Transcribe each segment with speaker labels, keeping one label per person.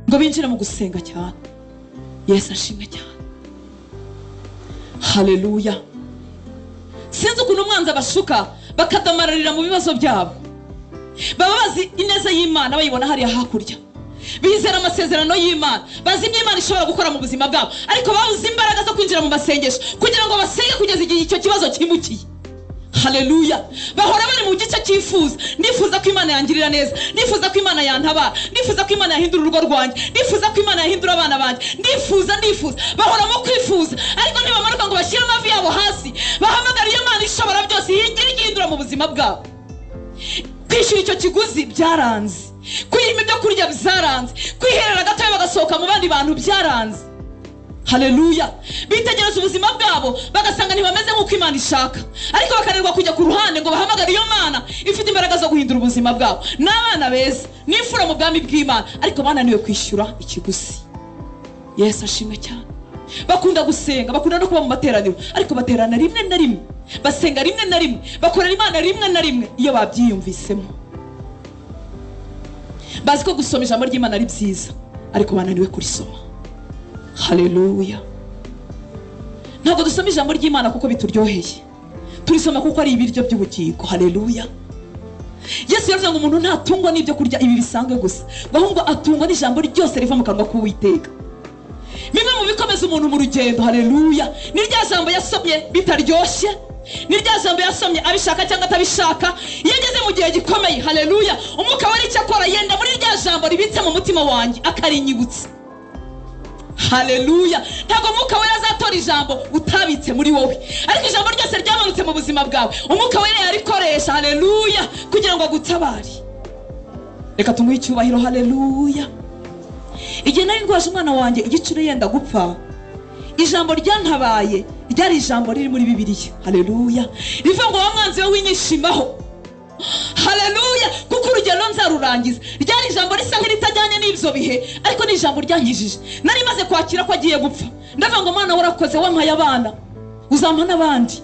Speaker 1: Ngo binjire mu gusenga cyane. Yesu ashimwe cyane. Haleluya. Sinzi ukuntu umwanzi abashuka bakadamararira mu bibazo byabo. Baba bazi ineza y'Imana, bayibona hariya hakurya, bizera amasezerano y'Imana, bazi ibyo Imana ishobora gukora mu buzima bwabo, ariko babuze imbaraga zo kwinjira mu masengesho kugira ngo basenge kugeza igihe icyo kibazo cyimukiye. Haleluya. Bahora bari mu gice cyifuza: nifuza ko Imana yangirira neza, nifuza ko Imana yantabara, nifuza ko Imana yahindura urugo rwanjye, nifuza ko Imana yahindura abana banjye, ndifuza, ndifuza. Bahora mu kwifuza, ariko ntibamanuka ngo bashyire amavi yabo hasi bahamagare iyo Mana ishobora byose yigire igihindura mu buzima bwabo. Kwishyura icyo kiguzi byaranze, kwiyima ibyo kurya byaranze, kwiherera gatoya bagasohoka mu bandi bantu byaranze. Haleluya. Bitegereza ubuzima bwabo bagasanga ntibameze nk'uko Imana ishaka, ariko bakananirwa kujya ku ruhande ngo bahamagare iyo Mana ifite imbaraga zo guhindura ubuzima bwabo. Ni abana beza, ni imfura mu bwami bw'Imana, ariko bananiwe kwishyura ikiguzi. Yesu ashimwe cyane. Bakunda gusenga, bakunda no kuba mu materaniro, ariko baterana rimwe na rimwe, basenga rimwe na rimwe, bakorera Imana rimwe na rimwe iyo babyiyumvisemo. Bazi ko gusoma ijambo ry'Imana ari byiza, ariko bananiwe kurisoma. Haleluya. Ntabwo dusoma ijambo ry'Imana kuko bituryoheye, turisoma kuko ari ibiryo by'ubugingo. Haleluya. Yesu yavuze ngo umuntu ntatungwa n'ibyo kurya ibi bisanzwe gusa, ahubwo atungwa n'ijambo ryose riva mu kanwa k'Uwiteka. Bimwe mu bikomeza umuntu mu rugendo, haleluya, ni rya jambo yasomye bitaryoshye, ni rya jambo yasomye abishaka cyangwa atabishaka. Iyo ageze mu gihe gikomeye, haleluya, umwuka wari icyo akora, yenda muri rya jambo ribitse mu mutima wanjye akarinyibutsa. Haleluya. Ntabwo umwuka wera azatora ijambo utabitse muri wowe, ariko ijambo ryose ryamanutse mu buzima bwawe umwuka wera yarikoresha, haleluya, kugira ngo agutabare. Reka tumuhe icyubahiro. Haleluya. Igihe nari ndwaje umwana wanjye igicuro yenda gupfa, ijambo ryantabaye ryari ijambo riri muri Bibiliya. Haleluya. Rivuga ngo wa mwanzi we winyishimaho. Haleluya. Kuko urugendo nzarurangiza. Ryari ijambo risa nk'iritajyanye n'ibyo bihe, ariko ni ijambo ryankijije. Nari maze kwakira ko agiye gupfa, ndavuga ngo mwana warakoze, wampaye abana, uzampa n'abandi.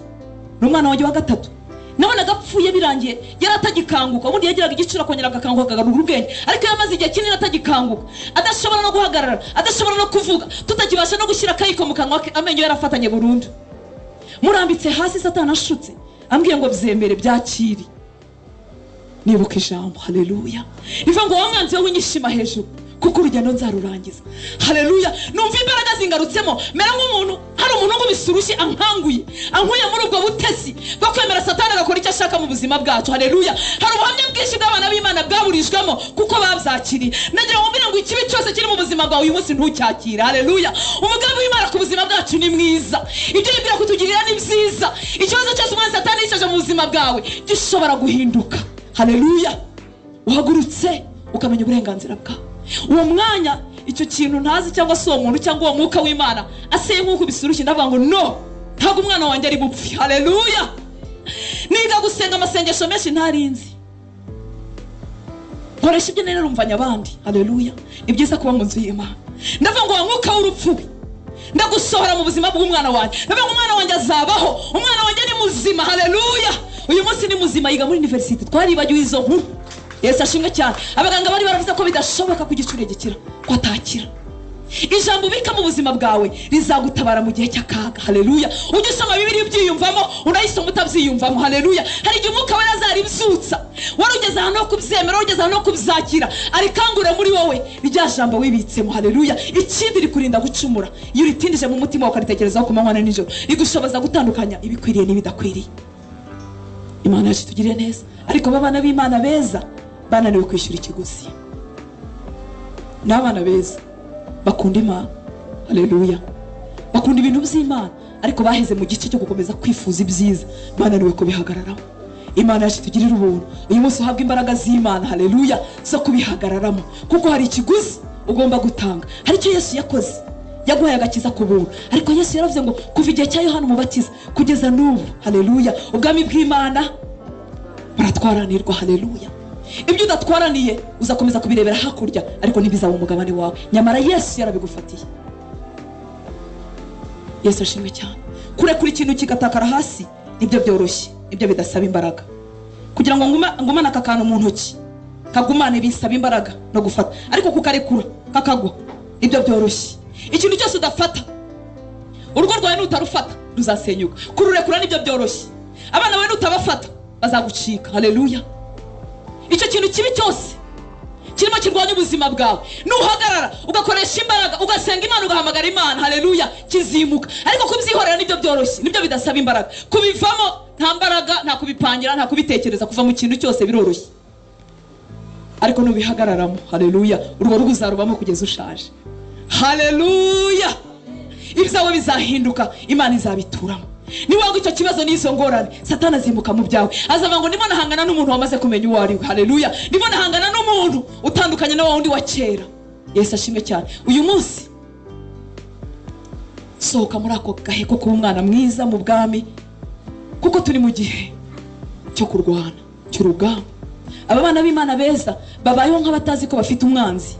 Speaker 1: Ni umwana wanjye wa gatatu. Nabonaga apfuye birangiye, yari atagikanguka. Ubundi yagiraga igicuro akongera agakanguka akagarura ubwenge, ariko yamaze igihe kinini atagikanguka, adashobora no guhagarara, adashobora no kuvuga, tutakibasha no gushyira akayiko mu kanwa ke, amenyo yarafatanye burundu. Murambitse hasi, Satani ashutse ambwiye ngo byemere byakiri. Nibuka ijambo, haleluya, rivuga ngo wa mwanzi we winyishima hejuru, kuko urugendo nzarurangiza. Haleluya. Numva imbaraga zingarutsemo, mera nk'umuntu hari umuntu nkubise urushyi ankanguye, ankuye muri ubwo butesi bwo kwemera Satani agakora icyo ashaka mu buzima bwacu. Haleluya. Hari ubuhamya bwinshi bw'abana b'Imana bwaburijwemo kuko babyakiriye. Nagira ngo mbwire ngo ikibi cyose kiri mu buzima bwawe uyu munsi ntucyakire. Haleluya. Umugambi w'Imana ku buzima bwacu ni mwiza, ibyo yibwira kutugirira ni byiza. Ikibazo cyose umwanzi Satani yicaje mu buzima bwawe gishobora guhinduka. Haleluya. Uhagurutse ukamenya uburenganzira bwawe. Uwo mwanya icyo kintu ntazi cyangwa se uwo muntu cyangwa uwo mwuka w'Imana aseye nk'uko bisurushye, ndavuga ngo no, ntabwo umwana wanjye ari bupfe. Haleluya. Niga gusenga amasengesho menshi ntarinzi, nkoresha ibyo nari narumvanye abandi. Haleluya. Ni byiza kuba mu nzu y'Imana. Ndavuga ngo wa mwuka w'urupfu ndagusohora mu buzima bw'umwana wanjye. Ndavuga ngo umwana wanjye azabaho, umwana wanjye ni muzima. Haleluya. Uyu munsi ni muzima, yiga muri university. Twaribagiwe izo nkuru. Yesu ashimwe cyane. Abaganga bari baravuze ko bidashoboka ko igicuri gikira, ko atakira. Ijambo ubika mu buzima bwawe rizagutabara mu gihe cy'akaga. Haleluya. Ujye usoma Bibiliya ubyiyumvamo, unayisoma utabyiyumvamo. Haleluya. Hari igihe umwuka wera azaribyutsa, wari ugeze ahantu ho kubyemera, wari ugeze ahantu ho kubyakira, arikangure muri wowe rya jambo wibitsemo. Haleluya. Ikindi rikurinda gucumura. Iyo uritindije mu mutima ukaritekerezaho ku manywa na nijoro, rigushoboza gutandukanya ibikwiriye n'ibidakwiriye. Imana yacu itugirire neza. Ariko abana b'Imana beza bananiwe kwishyura ikiguzi. Ni abana beza bakunda Imana. Haleluya. Bakunda ibintu by'Imana, ariko baheze mu gice cyo gukomeza kwifuza ibyiza, bananiwe kubihagararamo. Imana yacu itugirire ubuntu. Uyu munsi uhabwe imbaraga z'Imana, haleluya, zo kubihagararamo, kuko hari ikiguzi ugomba gutanga. Hari icyo Yesu yakoze, yaguhaye agakiza ku buntu, ariko Yesu yaravuze ngo kuva igihe cya Yohana Umubatiza kugeza n'ubu, haleluya, ubwami bw'Imana buratwaranirwa. Haleluya. Ibyo udatwaraniye uzakomeza kubirebera hakurya, ariko ntibizaba umugabane wawe. Nyamara Yesu yarabigufatiye. Yesu ashimwe cyane. Kurekura ikintu kigatakara hasi nibyo byoroshye, nibyo bidasaba imbaraga. Kugira ngo ngumane aka kantu mu ntoki kagumane bisaba imbaraga no gufata, ariko kukarekura kakagwa, ibyo byoroshye. Ikintu cyose udafata, urugo rwawe nutarufata ruzasenyuka. Kururekura nibyo byoroshye. Abana bawe nutabafata bazagucika. Haleluya. Icyo kintu kibi cyose kirimo kirwanya ubuzima bwawe, nuhagarara ugakoresha imbaraga, ugasenga Imana, ugahamagara Imana, haleluya, kizimuka. Ariko kubyihorera nibyo byoroshye, nibyo bidasaba imbaraga. Kubivamo nta mbaraga, nta kubipangira, nta kubitekereza, kuva mu kintu cyose biroroshye. Ariko nubihagararamo, haleluya, urwo rugo uzarubamo kugeza ushaje. Haleluya. Ibyawe bizahinduka, Imana izabituramo. Niwanga icyo kibazo n'izo ngorane, Satani azimuka mu byawe, azavuga ngo ndimo nahangana n'umuntu wamaze kumenya uwo ari we. Haleluya. Ndimo nahangana n'umuntu utandukanye na wa wundi wa kera. Yesu ashimwe cyane. Uyu munsi sohoka muri ako gahe ko kuba umwana mwiza mu bwami, kuko turi mu gihe cyo kurwana, cy'urugamba. Aba bana b'Imana beza babayeho nk'abatazi ko bafite umwanzi.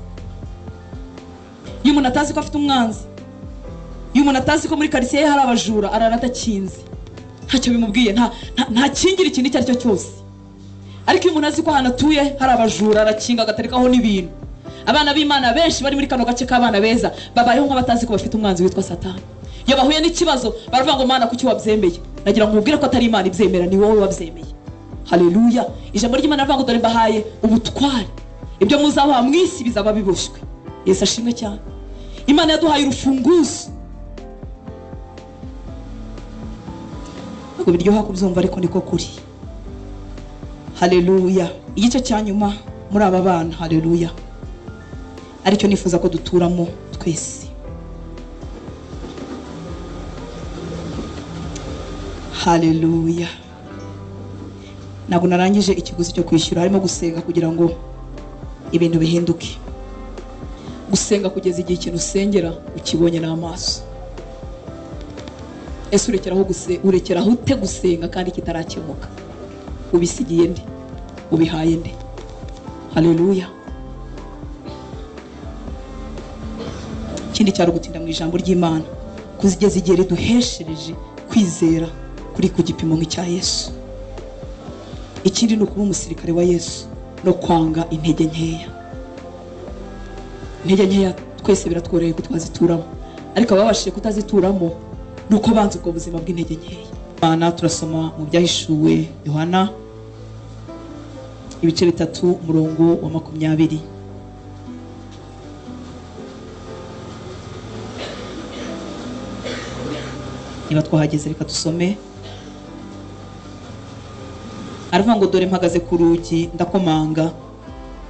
Speaker 1: Iyo umuntu atazi ko afite umwanzi, iyo umuntu atazi ko muri quartier ye hari abajura, arara adakinze, ntacyo bimubwiye, nta kingira ikintu icyo ari cyo cyose. Ariko iyo umuntu azi ko ahantu atuye hari abajura, arakinga agaterekaho n'ibintu. Abana b'Imana benshi bari muri kano gace k'abana beza babayeho nk'abatazi ko bafite umwanzi witwa Satani. Iyo bahuye n'ikibazo baravuga ngo Mana kuki wabyemeye? Nagira ngo nkubwire ko atari Imana ibyemera, ni wowe wabyemeye. Haleluya. Ijambo ry'Imana rivuga ngo dore mbahaye ubutware, ibyo muzabaha mu isi bizaba biboshywe. Yesu ashimwe cyane. Imana yaduhaye urufunguzo. Ntabwo biryoha kubyumva ariko niko kuri. Haleluya. Igice cya nyuma muri aba bana, haleluya, aricyo nifuza ko duturamo twese. Haleluya. Ntabwo narangije ikiguzi cyo kwishyura, harimo gusenga kugira ngo ibintu bihinduke. Gusenga kugeza igihe ikintu usengera ukibonye n'amaso. Ese urekeraho ute gusenga kandi kitarakemuka? Ubisigiye nde? Ubihaye nde? Haleluya. Ikindi cyari gutinda mu ijambo ry'Imana, kuzigeza igihe riduheshereje kwizera kuri ku gipimo nk'icya Yesu. Ikindi ni ukuba umusirikare wa Yesu no kwanga intege nkeya. Intege nkeya twese biratworoheye ko twazituramo, ariko ababashije kutazituramo ni uko banze ubwo buzima bw'intege nkeya. Bana turasoma mu byahishuwe Yohana ibice 3 umurongo wa 20. Niba twahageze reka dusome. Aravuga ngo dore mpagaze ku rugi ndakomanga,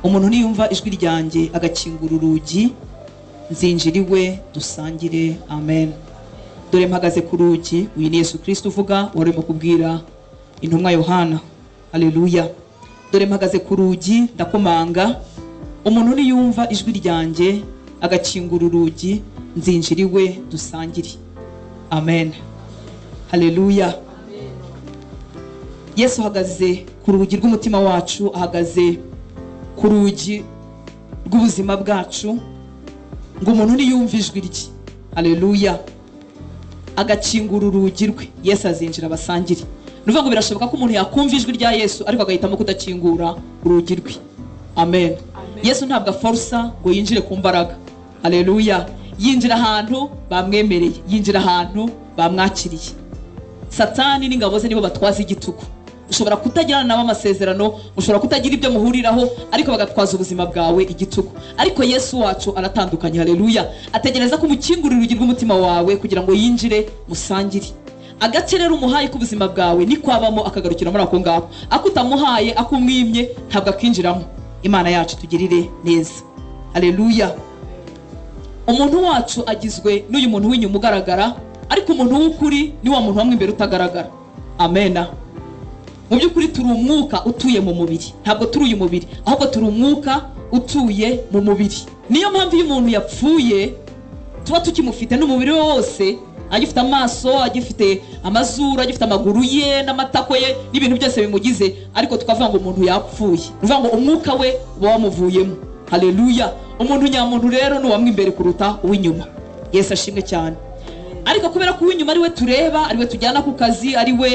Speaker 1: umuntu niyumva ijwi ryanjye agakingura urugi, nzinjira iwe dusangire. Amen. Dore mpagaze ku rugi. Uyu ni Yesu Kristo uvuga, wari urimo kubwira intumwa Yohana. Haleluya. Dore mpagaze ku rugi ndakomanga, umuntu niyumva ijwi ryanjye agakingura urugi, nzinjira iwe dusangire. Amen. Haleluya. Yesu ahagaze ku rugi rw'umutima wacu, ahagaze ku rugi rw'ubuzima bwacu, ngo umuntu niyumva ijwi rye, haleluya, agakingura urugi rwe, Yesu azinjira abasangire. Nuvuga ngo birashoboka ko umuntu yakumva ijwi rya Yesu ariko agahitamo kudakingura urugi rwe. Amen. Yesu ntabwo aforsa ngo yinjire ku mbaraga. Haleluya. Yinjira ahantu bamwemereye, yinjira ahantu bamwakiriye. Satani n'ingabo ze nibo batwaza igitugu. Ushobora kutagirana nabo amasezerano, ushobora kutagira ibyo muhuriraho, ariko bagatwaza ubuzima bwawe igitugu. Ariko Yesu wacu aratandukanye. Haleluya. Ategereza ko umukingurira urugi rw'umutima wawe kugira ngo yinjire musangire. Agace rero umuhaye ku buzima bwawe ni kwabamo akagarukira muri ako ngako. Akutamuhaye, akumwimye, ntabwo akinjiramo. Imana yacu tugirire neza. Haleluya. Umuntu wacu agizwe n'uyu muntu w'inyuma ugaragara, ariko umuntu w'ukuri ni wa muntu wamwe imbere utagaragara. Amena. Mu by'ukuri turi umwuka utuye mu mubiri, ntabwo turi uyu mubiri, ahubwo turi umwuka utuye mu mubiri. Niyo mpamvu iyo umuntu yapfuye tuba tukimufite n'umubiri we wose, agifite amaso, agifite amazuru, agifite amaguru ye n'amatako ye n'ibintu byose bimugize, ariko tukavuga ngo umuntu yapfuye. Uvuga ngo umwuka we uba wamuvuyemo. Haleluya. Umuntu nyamuntu rero ni uwamwe imbere kuruta uw'inyuma. Yesu ashimwe cyane. Ariko kubera ko uw'inyuma ari we tureba, ari we tujyana ku kazi, ari we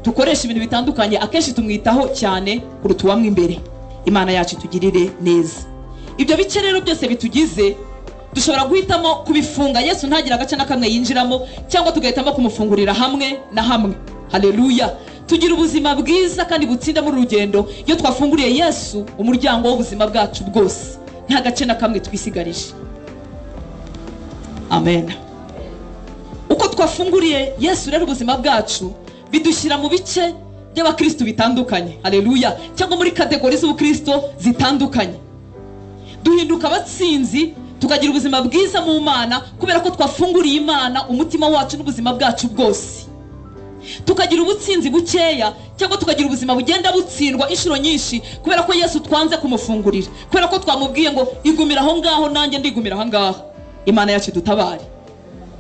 Speaker 1: dukoresha ibintu bitandukanye, akenshi tumwitaho cyane kuruta uwamwe imbere. Imana yacu itugirire neza. Ibyo bice rero byose bitugize Dushobora guhitamo kubifunga Yesu ntagira agace na kamwe yinjiramo, cyangwa tugahitamo kumufungurira hamwe na hamwe. Haleluya. Tugira ubuzima bwiza kandi butsinda muri rugendo iyo twafunguriye Yesu umuryango w'ubuzima bwacu bwose, nta gace na kamwe twisigarije. Amen. Uko twafunguriye Yesu rero ubuzima bwacu bidushyira mu bice by'abakristo bitandukanye. Haleluya. Cyangwa muri kategori z'ubukristo zitandukanye. Duhinduka abatsinzi, tukagira ubuzima bwiza mu Mana kubera ko twafunguriye Imana umutima wacu n'ubuzima bwacu bwose. Tukagira ubutsinzi bukeya cyangwa tukagira ubuzima bugenda butsindwa inshuro nyinshi kubera ko Yesu twanze kumufungurira, kubera ko twamubwiye ngo igumira aho ngaho nanjye ndigumira aho ngaho. Imana yacu dutabare.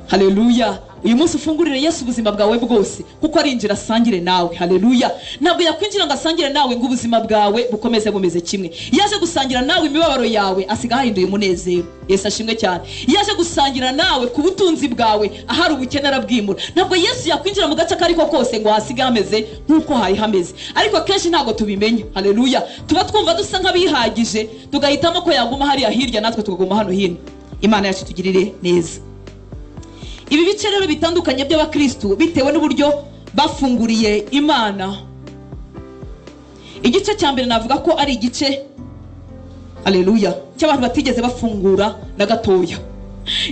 Speaker 1: Haleluya. Uyu munsi ufungurire Yesu ubuzima bwawe bwose, kuko arinjira asangire nawe. Haleluya. Ntabwo yakwinjira ngo asangire nawe ngo ubuzima bwawe bukomeze bumeze kimwe. Yaje gusangira nawe imibabaro yawe, asiga ahinduye umunezero. Yesu ashimwe cyane. Yaje gusangira nawe ku butunzi bwawe, ahari ubukene arabwimura. Ntabwo Yesu yakwinjira mu gace kariko kose ngo hasige hameze nk'uko hari hameze, ariko akenshi ntabwo tubimenya. Haleluya. Tuba twumva dusa nk'abihagije, tugahitamo ko yaguma hariya hirya natwe tukaguma hano hino. Imana yacu tugirire neza. Ibi bice rero bitandukanye by'abakristo bitewe n'uburyo bafunguriye Imana. Igice cya mbere navuga ko ari igice, haleluya, cy'abantu batigeze bafungura na gatoya.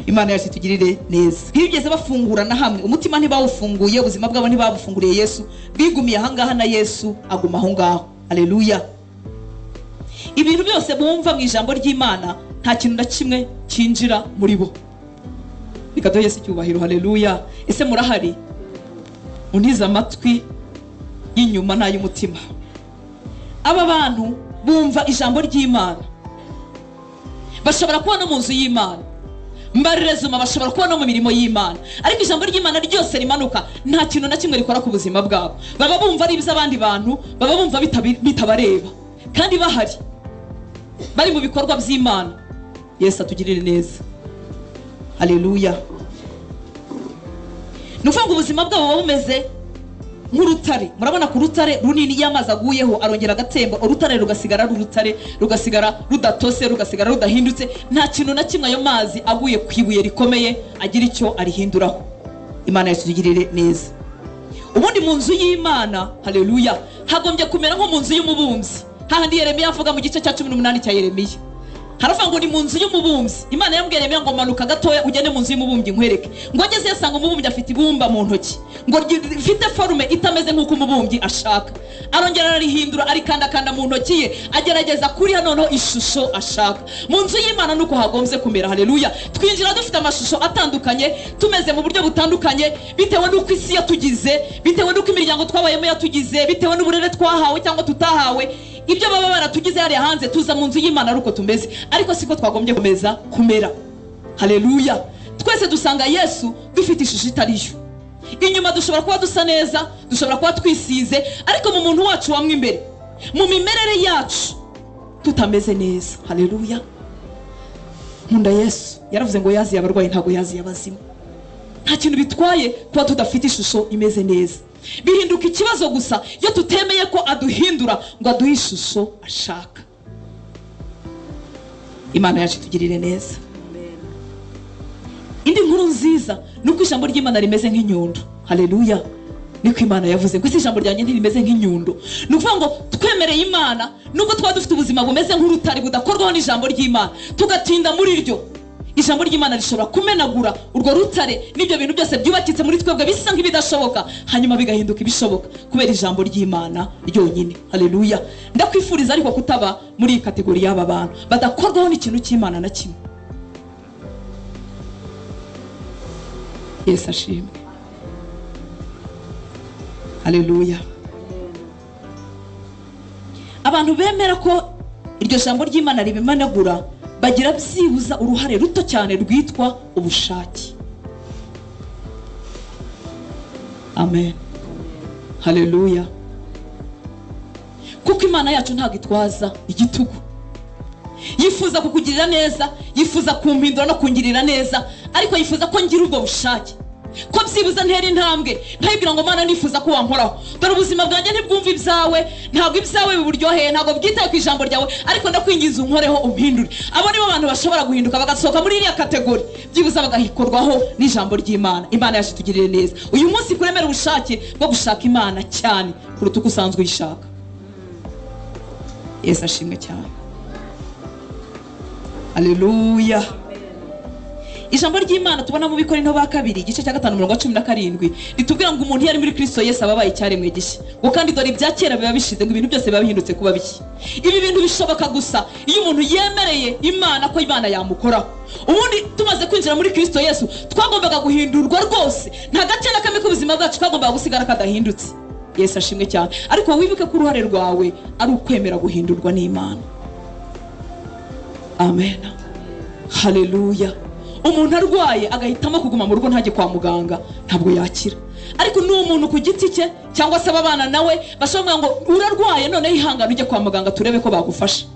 Speaker 1: Imana yacu tugirire neza. Ntibigeze bafungura na hamwe, umutima ntibawufunguye, ubuzima bwabo ntibabufunguriye Yesu, bigumiye aha ngaha na Yesu aguma aho ngaho. Haleluya. Ibintu byose bumva mu ijambo ry'Imana nta kintu na kimwe cyinjira muri bo. Reka duhe Yesu icyubahiro. Haleluya. Ese murahari? Untize amatwi y'inyuma n'ay'umutima. Aba bantu bumva ijambo ry'Imana, bashobora kuba no mu nzu y'Imana, mbarezuma, bashobora kuba no mu mirimo y'Imana, ariko ijambo ry'Imana ryose rimanuka nta kintu na kimwe rikora ku buzima bwabo. Baba bumva ari iby'abandi bantu, baba bumva bitabareba, kandi bahari bari mu bikorwa by'Imana. Yesu atugirire neza. Haleluya. Nuvuga ngo ubuzima bwabo buba bumeze nk'urutare. Murabona ku rutare runini iyo amazi aguyeho arongera agatemba, urutare rugasigara ari urutare, rugasigara rudatose, rugasigara rudahindutse. Nta kintu na kimwe ayo mazi aguye ku ibuye rikomeye agira icyo arihinduraho. Imana yacu tugirire neza. Ubundi mu nzu y'Imana, haleluya, hagombye kumera nko mu nzu y'umubumbyi. Hahandi Yeremiya avuga mu gice cya 18 cya Yeremiya, haravuga ngo ni mu nzu y'umubumbyi. Imana yambwiye Yeremiya ngo manuka gatoya ugende mu nzu y'umubumbyi nkwereke. Ngo ageze yasanga umubumbyi afite ibumba mu ntoki, ngo rifite forume itameze nk'uko umubumbyi ashaka. Arongera ararihindura, arikandakanda mu ntoki ye, agerageza kuriha noneho ishusho ashaka. Mu nzu y'Imana nuko hagombye kumera. Haleluya. Twinjira dufite amashusho atandukanye, tumeze mu buryo butandukanye, bitewe n'uko isi yatugize, bitewe n'uko imiryango twabayemo yatugize, bitewe n'uburere twahawe cyangwa tutahawe. Ibyo baba baratugize hariya hanze, tuza mu nzu y'Imana ari uko tumeze, ariko siko twagombye kumeza kumera. Haleluya. Twese dusanga Yesu dufite ishusho itariyo. Inyuma dushobora kuba dusa neza, dushobora kuba twisize, ariko mu muntu wacu wamwe imbere, mu mimerere yacu tutameze neza. Haleluya. Nkunda Yesu yaravuze ngo yaziye abarwayi ntabwo yaziye abazima. Nta kintu bitwaye kuba tudafite ishusho imeze neza. Bihinduka ikibazo gusa iyo tutemeye ko aduhindura ngo aduhe ishusho ashaka. Imana yacu tugirire neza. Indi nkuru nziza nuko ijambo ry'Imana rimeze nk'inyundo. Haleluya. Niko Imana yavuze ngo ijambo ryanjye ntirimeze nk'inyundo. Ni ukuvuga ngo twemereye Imana nubwo twaba dufite ubuzima bumeze nk'urutare budakorwaho n'ijambo ry'Imana, tugatinda muri ryo, ijambo ry'Imana rishobora kumenagura urwo rutare n'ibyo bintu byose byubakitse muri twebwe bisa nk'ibidashoboka, hanyuma bigahinduka ibishoboka kubera ijambo ry'Imana ryonyine. Haleluya. Ndakwifuriza ariko kutaba muri iyi kategori y'aba bantu badakorwaho n'ikintu cy'Imana na kimwe. Yesu ashimwe. Haleluya. Abantu bemera ko iryo jambo ry'Imana ribimanagura bagira byibuza uruhare ruto cyane rwitwa ubushake. Amen. Haleluya. Kuko Imana yacu ntabwo itwaza igitugu. Yifuza kukugirira neza, yifuza kumpindura no kungirira neza, ariko yifuza ko ngira ubwo bushake. Ko byibuze ntera intambwe ntayibwira ngo Mana nifuza ko wankoraho, dore ubuzima bwanjye ntibwumva ibyawe, ntabwo ibyawe biburyoheye, ntabwo bwitaye ku ijambo ryawe, ariko ndakwinginze unkoreho umpindure. Abo nibo bantu bashobora guhinduka bagasohoka muri iriya kategori, byibuze bagahikorwaho n'ijambo ry'Imana. Imana yacu itugirire neza uyu munsi, kuremera ubushake bwo gushaka Imana cyane kuruta uko usanzwe uyishaka. Yesu ashimwe cyane, haleluya. Ijambo ry'Imana tubona mu Bikorinto ba kabiri igice cya 5 umurongo wa 17 ritubwira ngo umuntu yari muri Kristo Yesu ababaye icyaremwe gishya, ngo kandi dore ibya kera biba bishize, ngo ibintu byose biba bihindutse kuba bishya. Ibi bintu bishoboka gusa iyo umuntu yemereye Imana ko Imana yamukoraho. Ubundi tumaze kwinjira muri Kristo Yesu twagombaga guhindurwa rwose, nta gace na kamwe k'ubuzima bwacu kagombaga gusigara kadahindutse. Yesu ashimwe cyane. Ariko wibuke ko uruhare rwawe ari ukwemera guhindurwa n'Imana. Amen, haleluya. Umuntu arwaye agahitamo kuguma mu rugo ntajye kwa muganga, ntabwo yakira. Ariko ni umuntu ku giti cye cyangwa se ababana nawe bashobora ngo urarwaye none ihangane ujye kwa muganga turebe ko bagufasha.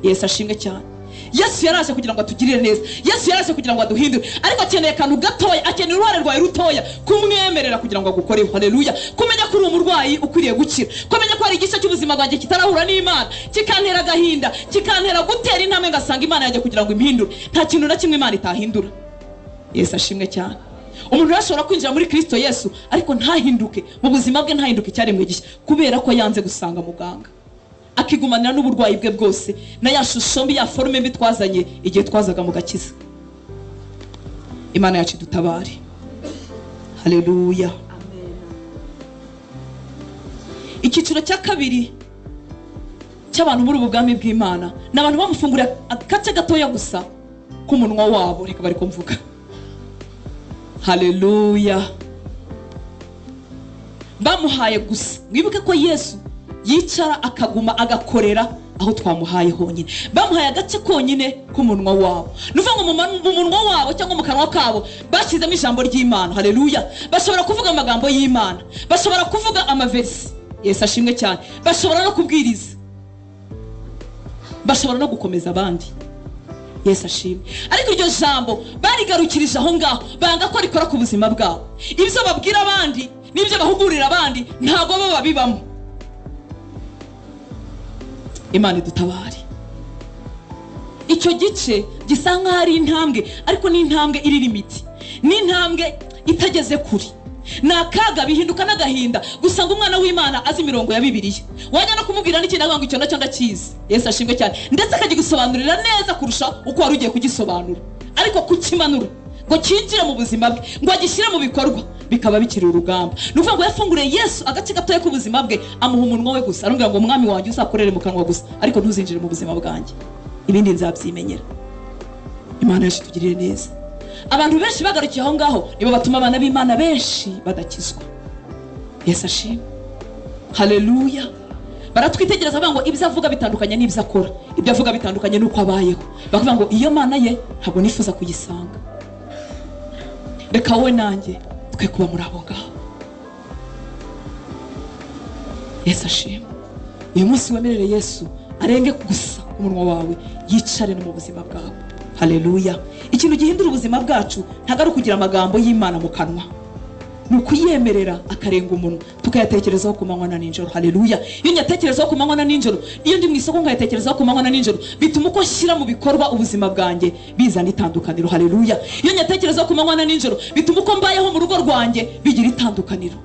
Speaker 1: Yesu ashimwe cyane. Yesu yaraje kugira ngo atugirire neza, Yesu yaraje kugira ngo aduhindure, ariko akeneye akantu gatoya, akeneye uruhare rwawe rutoya kumwemerera kugira ngo agukoreho. Haleluya. Kumenya ko uri umurwayi ukwiriye gukira, kumenya ko hari igice cy'ubuzima bwanjye kitarahura n'Imana, kikantera agahinda, kikantera gutera intambwe ngasanga Imana yanjye kugira ngo impindure. Nta kintu na kimwe Imana itahindura. Yesu ashimwe cyane. Umuntu ashobora kwinjira muri Kristo Yesu ariko ntahinduke mu buzima bwe, ntahinduke icyaremwe gishya, kubera ko yanze gusanga muganga, akigumanira n'uburwayi bwe bwose na ya shusho mbi, ya forume mbi twazanye igihe twazaga mu gakiza. Imana yacu idutabare. Haleluya. Icyiciro cya kabiri cy'abantu muri ubu bwami bw'Imana ni abantu bamufungurira agace gatoya gusa k'umunwa wabo, reka bari kumvuga. Haleluya. Bamuhaye gusa. Mwibuke ko Yesu yicara akaguma agakorera aho twamuhaye honyine. Bamuhaye agace konyine k'umunwa wabo. Nuvuga ngo mu munwa wabo cyangwa mu kanwa kabo bashyizemo ijambo ry'Imana. Haleluya. Bashobora kuvuga amagambo y'Imana, bashobora kuvuga amaversi. Yesu ashimwe cyane. Bashobora no kubwiriza, bashobora no gukomeza abandi. Yesu ashimwe. Ariko iryo jambo barigarukirije aho ngaho, banga ko rikora ku buzima bwabo. Ibyo babwira abandi n'ibyo bahugurira abandi ntabwo bo babibamo. Imana idutabare. Icyo gice gisa nkaho ari intambwe, ariko ni intambwe iri limiti, ni intambwe itageze kure. Ni akaga, bihinduka n'agahinda gusa ngo umwana w'Imana azi imirongo ya Bibiliya, wajya no kumubwira n'ikintu akavuga ngo icyo nacyo ndakizi. Yesu ashimwe cyane. Ndetse akagigusobanurira neza kurusha uko wari ugiye kugisobanura, ariko kukimanura ngo cyinjire mu buzima bwe, ngo agishyire mu bikorwa, bikaba bikiri urugamba. Ni ukuvuga ngo yafunguriye Yesu agace gatoya k'ubuzima bwe, amuha umunwa we gusa, aramubwira ngo mwami wanjye uzakorere mu kanwa gusa, ariko ntuzinjire mu buzima bwanjye, ibindi nzabyimenyera. Imana yacu itugirire neza. Abantu benshi bagarukiye aho ngaho nibo batuma abana b'Imana benshi badakizwa. Yesu ashimwe. Haleluya. Baratwitegereza bavuga ngo ibyo avuga bitandukanye n'ibyo akora, ibyo avuga bitandukanye n'uko abayeho. Bakavuga ngo iyo Mana ye ntabwo nifuza kuyisanga. Reka wowe nanjye twe kuba muri abo ngaho. Yesu ashimwe. Uyu munsi wemerere Yesu arenge gusa umunwa wawe, yicare no mu buzima bwawe. Haleluya. Ikintu gihindura ubuzima bwacu ntabwo ari ukugira amagambo y'Imana mu kanwa, ni ukuyemerera akarenga umunwa, tukayatekerezaho ku manywa na nijoro. Haleluya. Iyo nyatekerezaho ku manywa na nijoro, iyo ndi mu isoko nkayatekerezaho ku manywa na nijoro, bituma uko nshyira mu bikorwa ubuzima bwanjye bizana itandukaniro. Haleluya. Iyo nyatekerezaho ku manywa na nijoro, bituma uko mbayeho mu rugo rwanjye bigira itandukaniro,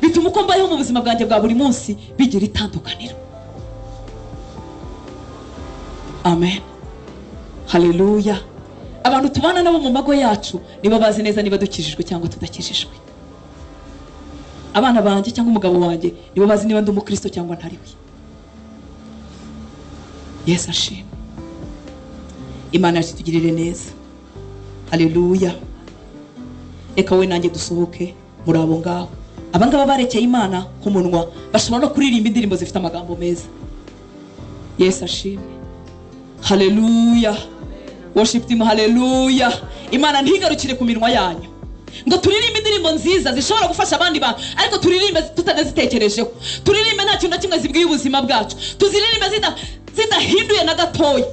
Speaker 1: bituma uko mbayeho mu buzima bwanjye bwa buri munsi bigira itandukaniro. Amen. Haleluya. Abantu tubana nabo mu mago yacu nibo bazi neza niba dukijijwe cyangwa tudakijijwe. Abana banjye cyangwa umugabo wanjye nibo bazi niba ndi umukristo cyangwa ntari we. Yesu ashimwe. Imana yacu itugirire neza. Haleluya. Reka wowe nanjye dusohoke muri abo ngaho. Abangaba barekeye Imana ku munwa, bashobora no kuririmba indirimbo zifite amagambo meza. Yesu ashimwe. Haleluya. Worship team, haleluya. Imana ntigarukire ku minwa yanyu ngo turirimbe indirimbo nziza zishobora gufasha abandi bantu, ariko turirimbe tutazitekerejeho, turirimbe nta kintu na kimwe zibwiye ubuzima bwacu, tuziririmbe zidahinduye na gatoya.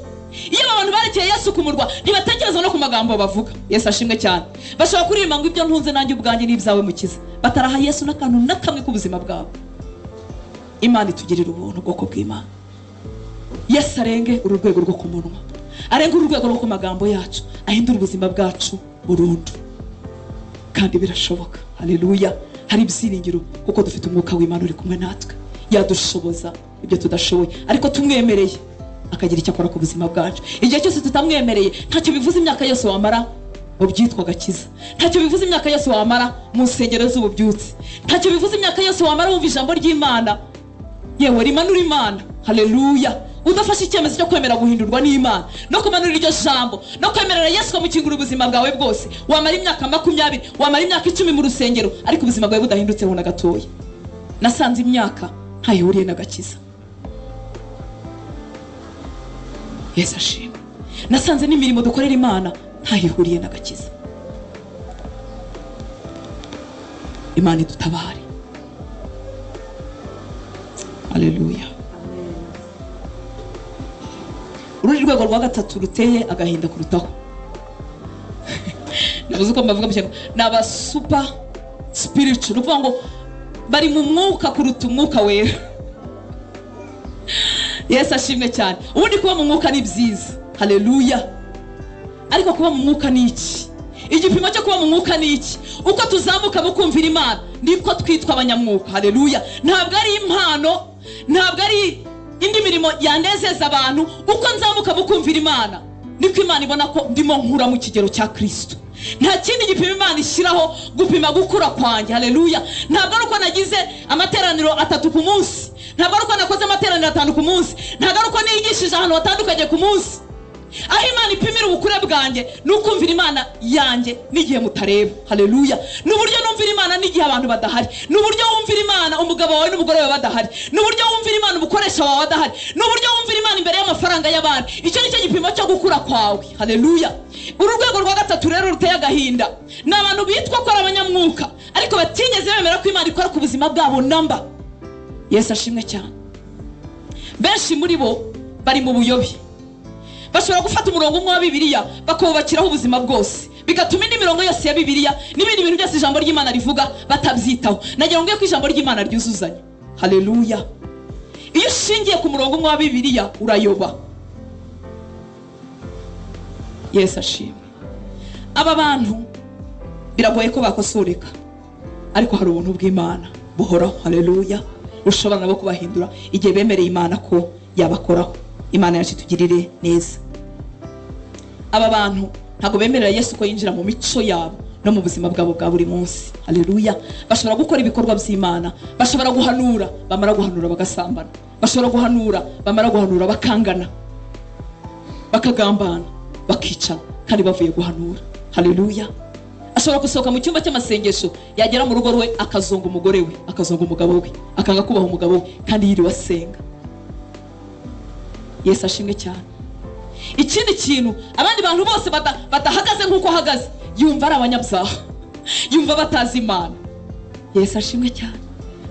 Speaker 1: Iyo aba bantu barekeye Yesu ku murwa, ntibatekereza no ku magambo bavuga. Yesu ashimwe cyane. Bashobora kuririmba ngo ibyo ntunze nanjye ubwanjye n'ibyawe mukiza, bataraha Yesu n'akantu na kamwe k'ubuzima bwabo. Imana itugirira ubuntu, ubwoko bw'Imana. Yesu arenge uru rwego rwo ku munwa, arenge uru rwego rwo ku magambo yacu, ahindure ubuzima bwacu burundu. Kandi birashoboka. Haleluya. Hari ibyiringiro kuko dufite umwuka w'Imana uri kumwe natwe, yadushoboza ibyo tudashoboye, ariko tumwemereye akagira icyo akora ku buzima bwacu. Igihe cyose tutamwemereye, ntacyo bivuze imyaka yose wamara mu byitwa gakiza, ntacyo bivuze imyaka yose wamara mu nsengero z'ububyutse, ntacyo bivuze imyaka yose wamara wumva ijambo ry'Imana, yewe rimanura Imana. Haleluya. Udafashe icyemezo cyo kwemera guhindurwa n'Imana no kumanura iryo jambo no kwemerera Yesu kamukingura ubuzima bwawe bwose, wamara imyaka 20, wamara imyaka 10 mu rusengero, ariko ubuzima bwawe budahindutseho na gatoya. Nasanze imyaka ntayihuriye n'agakiza. Yesu ashimwe. Nasanze n'imirimo dukorera Imana ntayihuriye n'agakiza. Imana idutabare. Haleluya. Urundi rwego rwa gatatu ruteye agahinda kurutaho, navuze uko mbavuga mu Kinyarwanda, ni aba super spiritual, ni ukuvuga ngo bari mu mwuka kuruta umwuka wera. Yesu ashimwe cyane. Ubundi kuba mu mwuka ni byiza. Haleluya. Ariko kuba mu mwuka ni iki? Igipimo cyo kuba mu mwuka ni iki? Uko tuzamuka mu kumvira Imana niko twitwa abanyamwuka. Haleluya. Ntabwo ari impano, ntabwo ari indi mirimo yanezeza abantu. Uko nzamuka mu kumvira Imana niko Imana ibona ko ndimo nkura mu kigero cya Kristo. Nta kindi gipimo Imana ishyiraho gupima gukura kwanjye. Haleluya. Ntabwo ari uko nagize amateraniro 3 ku munsi, ntabwo ari uko nakoze amateraniro 5 ku munsi, ntabwo ari uko nigishije ahantu hatandukanye ku munsi. Aho Imana ipimira ubukure bwanjye ni ukumvira Imana yanjye n'igihe mutareba. Haleluya. Ni uburyo numvira Imana n'igihe abantu badahari, ni uburyo wumvira Imana umugabo wawe n'umugore wawe badahari, ni uburyo wumvira Imana umukoresha wawe adahari, ni uburyo wumvira Imana imbere y'amafaranga y'abandi. Icyo ni cyo gipimo cyo gukura kwawe. Haleluya. Uru rwego rwa gatatu rero ruteye agahinda ni abantu bitwa ko ari abanyamwuka ariko batigeze bemera ko Imana ikora ku buzima bwabo namba. Yesu ashimwe cyane. Benshi muri bo bari mu buyobe. Bashobora gufata umurongo umwe wa Bibiliya bakawubakiraho ubuzima bwose, bigatuma indi mirongo yose ya Bibiliya n'ibindi bintu byose ijambo ry'Imana rivuga batabyitaho. Nagira ngo ko ijambo ry'Imana ryuzuzanya. Haleluya. Iyo ushingiye ku murongo umwe wa Bibiliya urayoba. Yesu ashimwe. Aba bantu biragoye ko bakosoreka, ariko hari ubuntu bw'Imana buhoraho. Haleluya. Bushobora nabo kubahindura igihe bemereye Imana ko yabakoraho. Imana yacu itugirire neza. Aba bantu ntabwo bemerera Yesu ko yinjira mu mico yabo no mu buzima bwabo bwa buri munsi. Haleluya. Bashobora gukora ibikorwa by'Imana, bashobora guhanura, bamara guhanura bagasambana, bashobora guhanura, bamara guhanura bakangana, bakagambana, bakicana, kandi bavuye guhanura. Haleluya. Ashobora gusohoka mu cyumba cy'amasengesho, yagera mu rugo rwe akazonga umugore we, akazonga umugabo we, akanga kubaha umugabo we, kandi yiriwe asenga. Yesu ashimwe cyane. Ikindi kintu, abandi bantu bose badahagaze nk'uko ahagaze, yumva ari abanyabyaha, yumva batazi Imana. Yesu ashimwe cyane.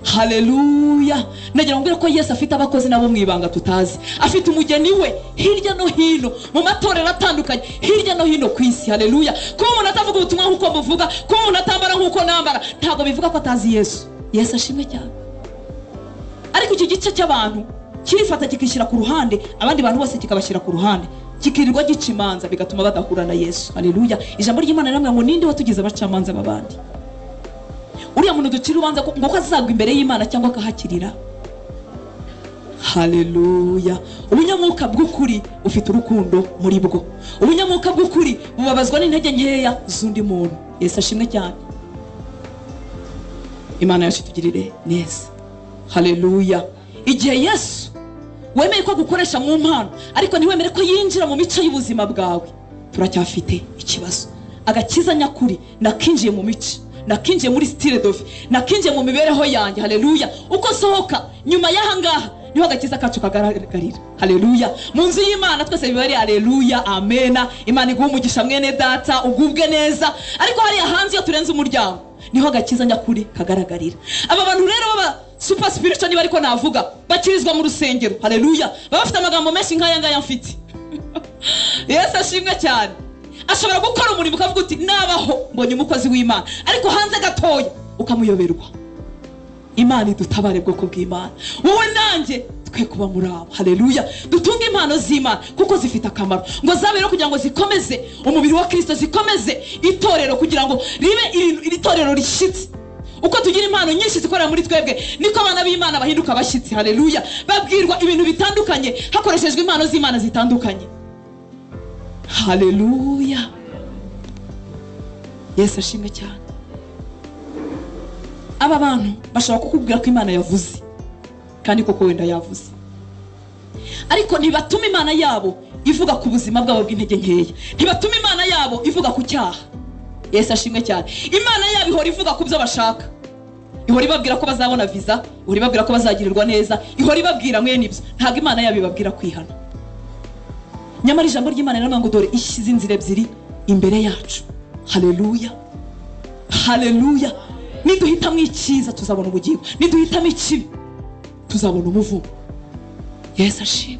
Speaker 1: Haleluya. Nagira ngo ko Yesu afite abakozi nabo mu ibanga tutazi. Afite umugeni we hirya no hino mu matorero atandukanye, hirya no hino ku isi. Haleluya. Kuba umuntu atavuga ubutumwa nk'uko muvuga, kuba umuntu atambara nk'uko nambara, ntabwo bivuga ko atazi Yesu. Yesu ashimwe cyane. Ariko iki gice cy'abantu kirifata kikishyira ku ruhande, abandi bantu bose kikabashyira ku ruhande, kikirirwa gica imanza, bigatuma badahura na Yesu. Haleluya. Ijambo ry'Imana riramubwira ngo ninde watugize abacamanza b'abandi? Uriya muntu ducira urubanza ngo ko azagwa imbere y'Imana cyangwa akahakirira. Haleluya. Ubunyamwuka bw'ukuri ufite urukundo muri bwo. Ubunyamwuka bw'ukuri bubabazwa n'intege nkeya z'undi muntu. Yesu ashimwe cyane. Imana yacu itugirire neza. Haleluya. Igihe Yesu wemeye ko gukoresha mu mpano, ariko ntiwemere ko yinjira mu mico y'ubuzima bwawe, turacyafite ikibazo. Agakiza nyakuri nakinjiye mu mico, nakinjiye muri style de vie, nakinjiye mu mibereho yanjye. Haleluya. Uko sohoka nyuma y'aha ngaha niho agakiza kacu kagaragarira. Haleluya. Mu nzu y'Imana twese biba ari haleluya, amena, Imana iguhe umugisha mwene data, ugubwe neza. Ariko hariya hanze iyo turenze umuryango niho agakiza nyakuri kagaragarira. Aba bantu rero baba super spiritual, niba ariko navuga, bakirizwa mu rusengero. Haleluya. Baba bafite amagambo menshi nk'aya ngaya mfite. Yesu ashimwe cyane. Ashobora gukora umurimo ukavuga uti nabaho mbonye umukozi w'Imana, ariko hanze gatoya ukamuyoberwa. Imana idutabare bwoko bw'Imana, wowe nanjye twe kuba muri abo. Haleluya. Dutunge impano z'Imana kuko zifite akamaro, ngo zabere kugira ngo zikomeze umubiri wa Kristo, zikomeze itorero kugira ngo ribe iri torero rishyitse. Uko tugira impano nyinshi zikorera muri twebwe, niko abana b'Imana bahinduka abashyitsi. Haleluya. Babwirwa ibintu bitandukanye hakoreshejwe impano z'Imana zitandukanye. Haleluya. Yesu ashimwe cyane. Aba bantu bashobora kukubwira ko Imana yavuze, kandi koko wenda yavuze, ariko ntibatuma Imana yabo ivuga ku buzima bwabo bw'intege nkeya, ntibatuma Imana yabo ivuga ku cyaha. Yesu ashimwe cyane. Imana yabo ihora ivuga ku byo bashaka, ihora ibabwira ko bazabona visa, ihora ibabwira ko bazagirirwa neza, ihora ibabwira mwene ibyo. Ntabwo Imana yabo ibabwira kwihana. Nyamara ijambo ry'Imana riravuga ngo dore ishyize inzira ebyiri imbere yacu. Haleluya. Haleluya. Niduhitamo icyiza tuzabona ubugingo, niduhitamo ikibi tuzabona umuvumo. Yesu ashimwe.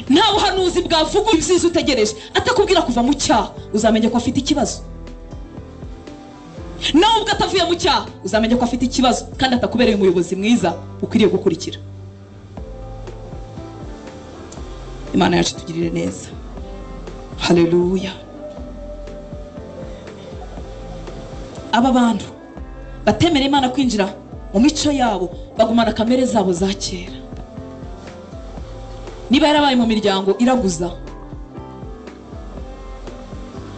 Speaker 1: Nta buhanuzi bwavuga ibyiza utegereje atakubwira kuva mu cyaha, uzamenye ko afite ikibazo. Nawe ubwo atavuye mu cyaha uzamenye ko afite ikibazo, kandi atakubereye umuyobozi mwiza ukwiriye gukurikira. Imana yacu itugirire neza. Haleluya. Aba bantu batemera Imana kwinjira mu mico yabo, bagumana kamere zabo za kera. Niba yarabaye mu miryango iraguza,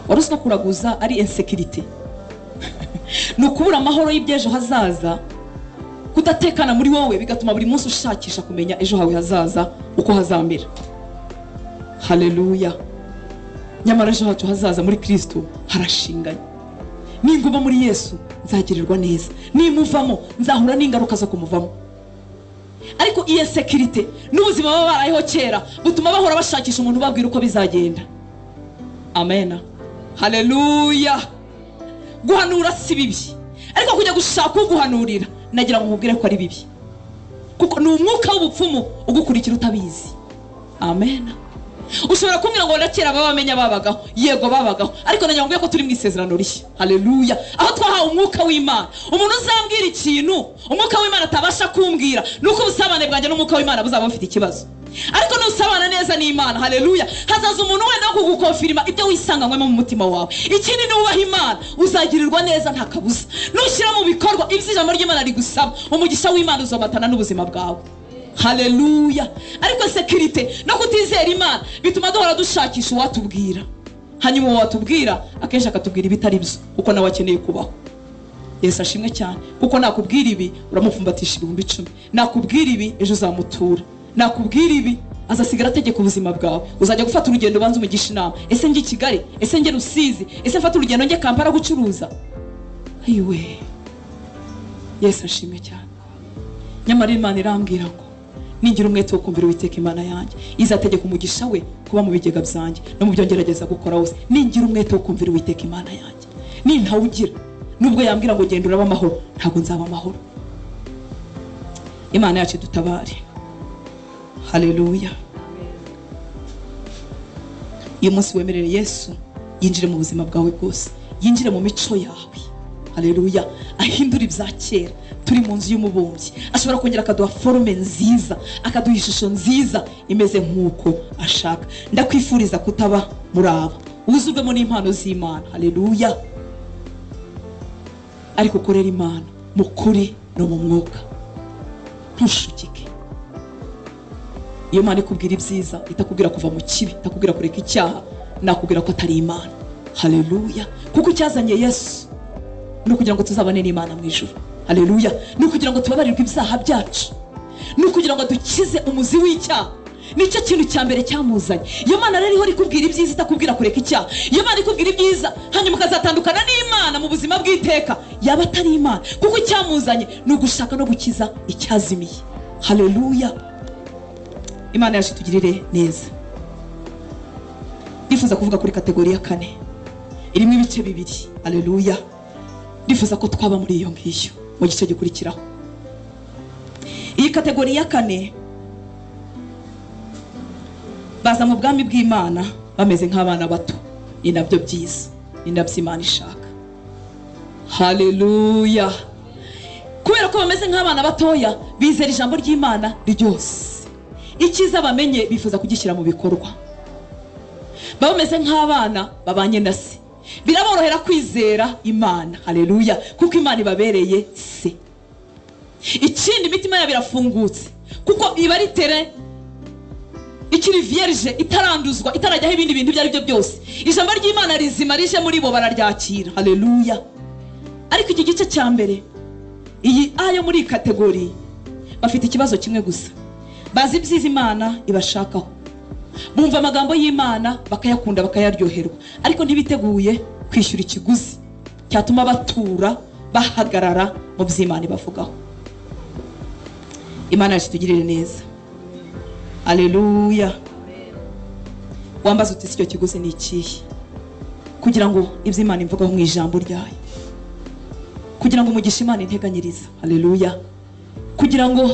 Speaker 1: wari uzi ko kuraguza ari insécurité, ni ukubura amahoro y'ibyejo hazaza, kudatekana muri wowe, bigatuma buri munsi ushakisha kumenya ejo hawe hazaza uko hazamera. Haleluya. Nyamara ejo hacu hazaza muri Kristo harashinganye. Ninguma muri Yesu nzagirirwa neza, nimuvamo nzahura n'ingaruka zo kumuvamo. Ariko iyi insécurité n'ubuzima baba barayeho kera butuma bahora bashakisha umuntu ubabwira uko bizagenda. Amen. Haleluya. Guhanura si bibi, ariko kujya gushaka uguhanurira nagira ngo nkubwire ko ari bibi, kuko ni umwuka w'ubupfumu ugukurikira utabizi. Amen. Ushobora kumbwira ngo ndakera babamenya babagaho, yego babagaho, ariko nagira ngo ko turi mu isezerano rishya. Haleluya. Aho twahawe umwuka w'Imana. Umuntu uzambwira ikintu umwuka w'Imana atabasha kumbwira, nuko ubusabane bwanjye n'umwuka w'Imana buzaba bufite ikibazo. Ariko nusabana neza n'Imana, haleluya, hazaza umuntu wenda kugukonfirma ibyo wisanganywemo mu mutima wawe. Ikindi nubaha Imana uzagirirwa neza nta kabuza. Nushyira mu bikorwa ibyo ijambo ry'Imana rigusaba, umugisha w'Imana uzobatana n'ubuzima bwawe. Haleluya. Ariko sécurité no kutizera Imana bituma duhora dushakisha uwatubwira, hanyuma uwatubwira akenshi akatubwira ibitari byo, kuko nawe akeneye kubaho. Yesu ashimwe cyane. Kuko nakubwira ibi uramupfumbatisha 10,000, nakubwira ibi ejo uzamutura, nakubwira ibi azasigara ategeka ubuzima bwawe. Uzajya gufata urugendo banza umugisha inama, ese njye Kigali, ese njye Rusizi, ese mfata urugendo njye Kampala gucuruza. Ayiwe. Yesu ashimwe cyane. Nyamara Imana irambwira ngo ningira umwete wo kumvira Uwiteka Imana yanjye, izategeka umugisha we kuba mu bigega byanjye no mu byo ngerageza gukora hose. Ningira umwete wo kumvira Uwiteka Imana yanjye, nintawugira nubwo yambwira ngo genda uraba amahoro, ntabwo nzaba amahoro. Imana yacu dutabare. Haleluya. Iyo munsi wemerere Yesu yinjire mu buzima bwawe bwose, yinjire mu mico yawe. Haleluya. Ahindura ibya kera. Turi mu nzu y'umubumbyi, ashobora kongera akaduha forume nziza, akaduha ishusho nziza imeze nk'uko ashaka. Ndakwifuriza kutaba muri abo, wuzurwemo n'impano z'Imana. Haleluya. Ariko ukorera Imana mu kuri no mu mwuka, ntushukike. Iyo Imana ikubwira ibyiza itakubwira kuva mu kibi, itakubwira kureka icyaha, nakubwira ko atari Imana. Haleluya. Kuko icyazanye Yesu ni ukugira ngo tuzabane n'Imana mu ijuru. Haleluya. Ni ukugira ngo tubabarirwe ibyaha byacu, ni ukugira ngo dukize umuzi w'icyaha. Nicyo kintu cya mbere cyamuzanye. Iyo Mana rero ihora ikubwira ibyiza itakubwira kureka icyaha, iyo Mana ikubwira ibyiza hanyuma ukazatandukana n'Imana mu buzima bw'iteka, yaba atari Imana. Kuko icyamuzanye ni ugushaka no gukiza icyazimiye. Haleluya. Imana yacu itugirire neza. Ndifuza kuvuga kuri kategori ya kane irimo ibice bibiri. Haleluya. Ndifuza ko twaba muri iyo ngiyo mu gice gikurikiraho. Iyi kategori ya kane Baza mu bwami bw'Imana bameze nk'abana bato. Ni nabyo byiza, ni nabyo Imana ishaka. Haleluya. Kubera ko bameze nk'abana batoya, bizera ijambo ry'Imana ryose. Icyiza bamenye bifuza kugishyira mu bikorwa. Baba bameze nk'abana babanye na se. Biraborohera kwizera Imana. Haleluya. Kuko Imana ibabereye se. Ikindi, imitima yabo irafungutse kuko iba ari tere ikiri vierge, itaranduzwa, itarajyaho ibindi bintu ibyo ari byo byose. Ijambo ry'Imana rizima rije muri bo, bararyakira. Haleluya. Ariko iki gice cya mbere, iyi A yo muri catégorie, bafite ikibazo kimwe gusa. Bazi ibyiza Imana ibashakaho, bumva amagambo y'Imana bakayakunda, bakayaryoherwa, ariko ntibiteguye kwishyura ikiguzi cyatuma batura bahagarara mu by'Imana ibavugaho. Imana yacu itugirire neza. Haleluya. Wambaza uti: "Icyo kiguzi ni ikihe?" Kugira ngo ibyo Imana imvugaho mu ijambo ryayo, kugira ngo umugisha Imana integanyiriza, haleluya, kugira ngo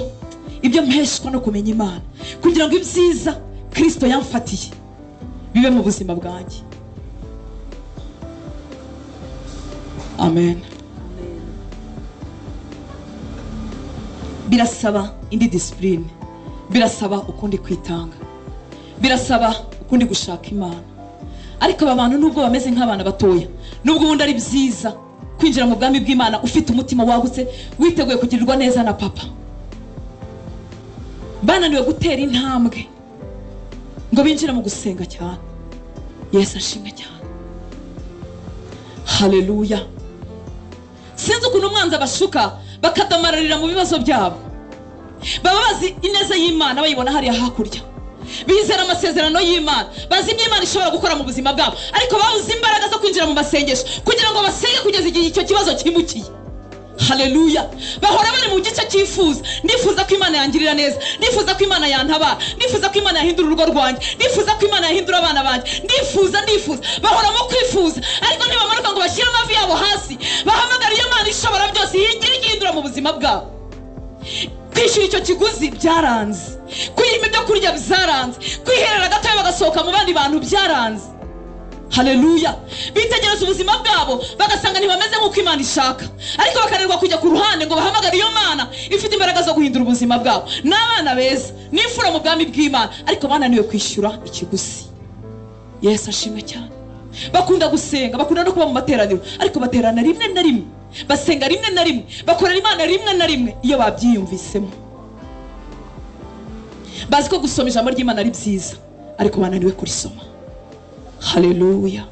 Speaker 1: ibyo mpeshwa no kumenya Imana, kugira ngo ibyiza Kirisito yamfatiye bibe mu buzima bwanjye. Amen. Birasaba indi discipline, birasaba ukundi kwitanga, birasaba ukundi gushaka Imana. Ariko aba bantu, nubwo bameze nk'abana batoya, nubwo ubundi ari byiza kwinjira mu bwami bw'Imana ufite umutima wagutse, witeguye kugirirwa neza na papa, bananiwe gutera intambwe ngo binjire mu gusenga cyane. Yesu ashimwe cyane. Haleluya. Sinzi ukuntu umwanzi abashuka bakadamararira mu bibazo byabo. Baba bazi ineza y'Imana, bayibona hariya hakurya, bizera amasezerano y'Imana, bazi ibyo Imana ishobora gukora mu buzima bwabo, ariko babuze imbaraga zo kwinjira mu masengesho kugira ngo basenge kugeza igihe icyo kibazo cyimukiye. Haleluya. Bahora bari mu gice cyifuza: nifuza ko Imana yangirira neza, nifuza ko Imana yantabara, nifuza ko Imana yahindura urugo rwanjye, nifuza ko Imana yahindura abana banjye, ndifuza, ndifuza. Bahora mu kwifuza, ariko ntibamanuka ngo bashyire amavi yabo hasi bahamagara iyo Mana ishobora byose yigira igihindura mu buzima bwabo. Kwishyura icyo kiguzi byaranze, kwiyima ibyo kurya byaranze, kwiherera gatoya bagasohoka mu bandi bantu byaranze. Haleluya. Bitegereza ubuzima bwabo bagasanga ntibameze nk'uko Imana ishaka, ariko bakananirwa kujya ku ruhande ngo bahamagare iyo Mana ifite imbaraga zo guhindura ubuzima bwabo. N'abana beza n'imfura mu bwami bw'Imana, ariko bananiwe kwishyura ikiguzi. Yesu ashimwe cyane. Bakunda gusenga, bakunda no kuba mu materaniro, ariko baterana rimwe na rimwe, basenga rimwe na rimwe, bakorera Imana rimwe na rimwe iyo babyiyumvisemo. Bazi ko gusoma ijambo ry'Imana ari byiza, ariko bananiwe kurisoma. Haleluya.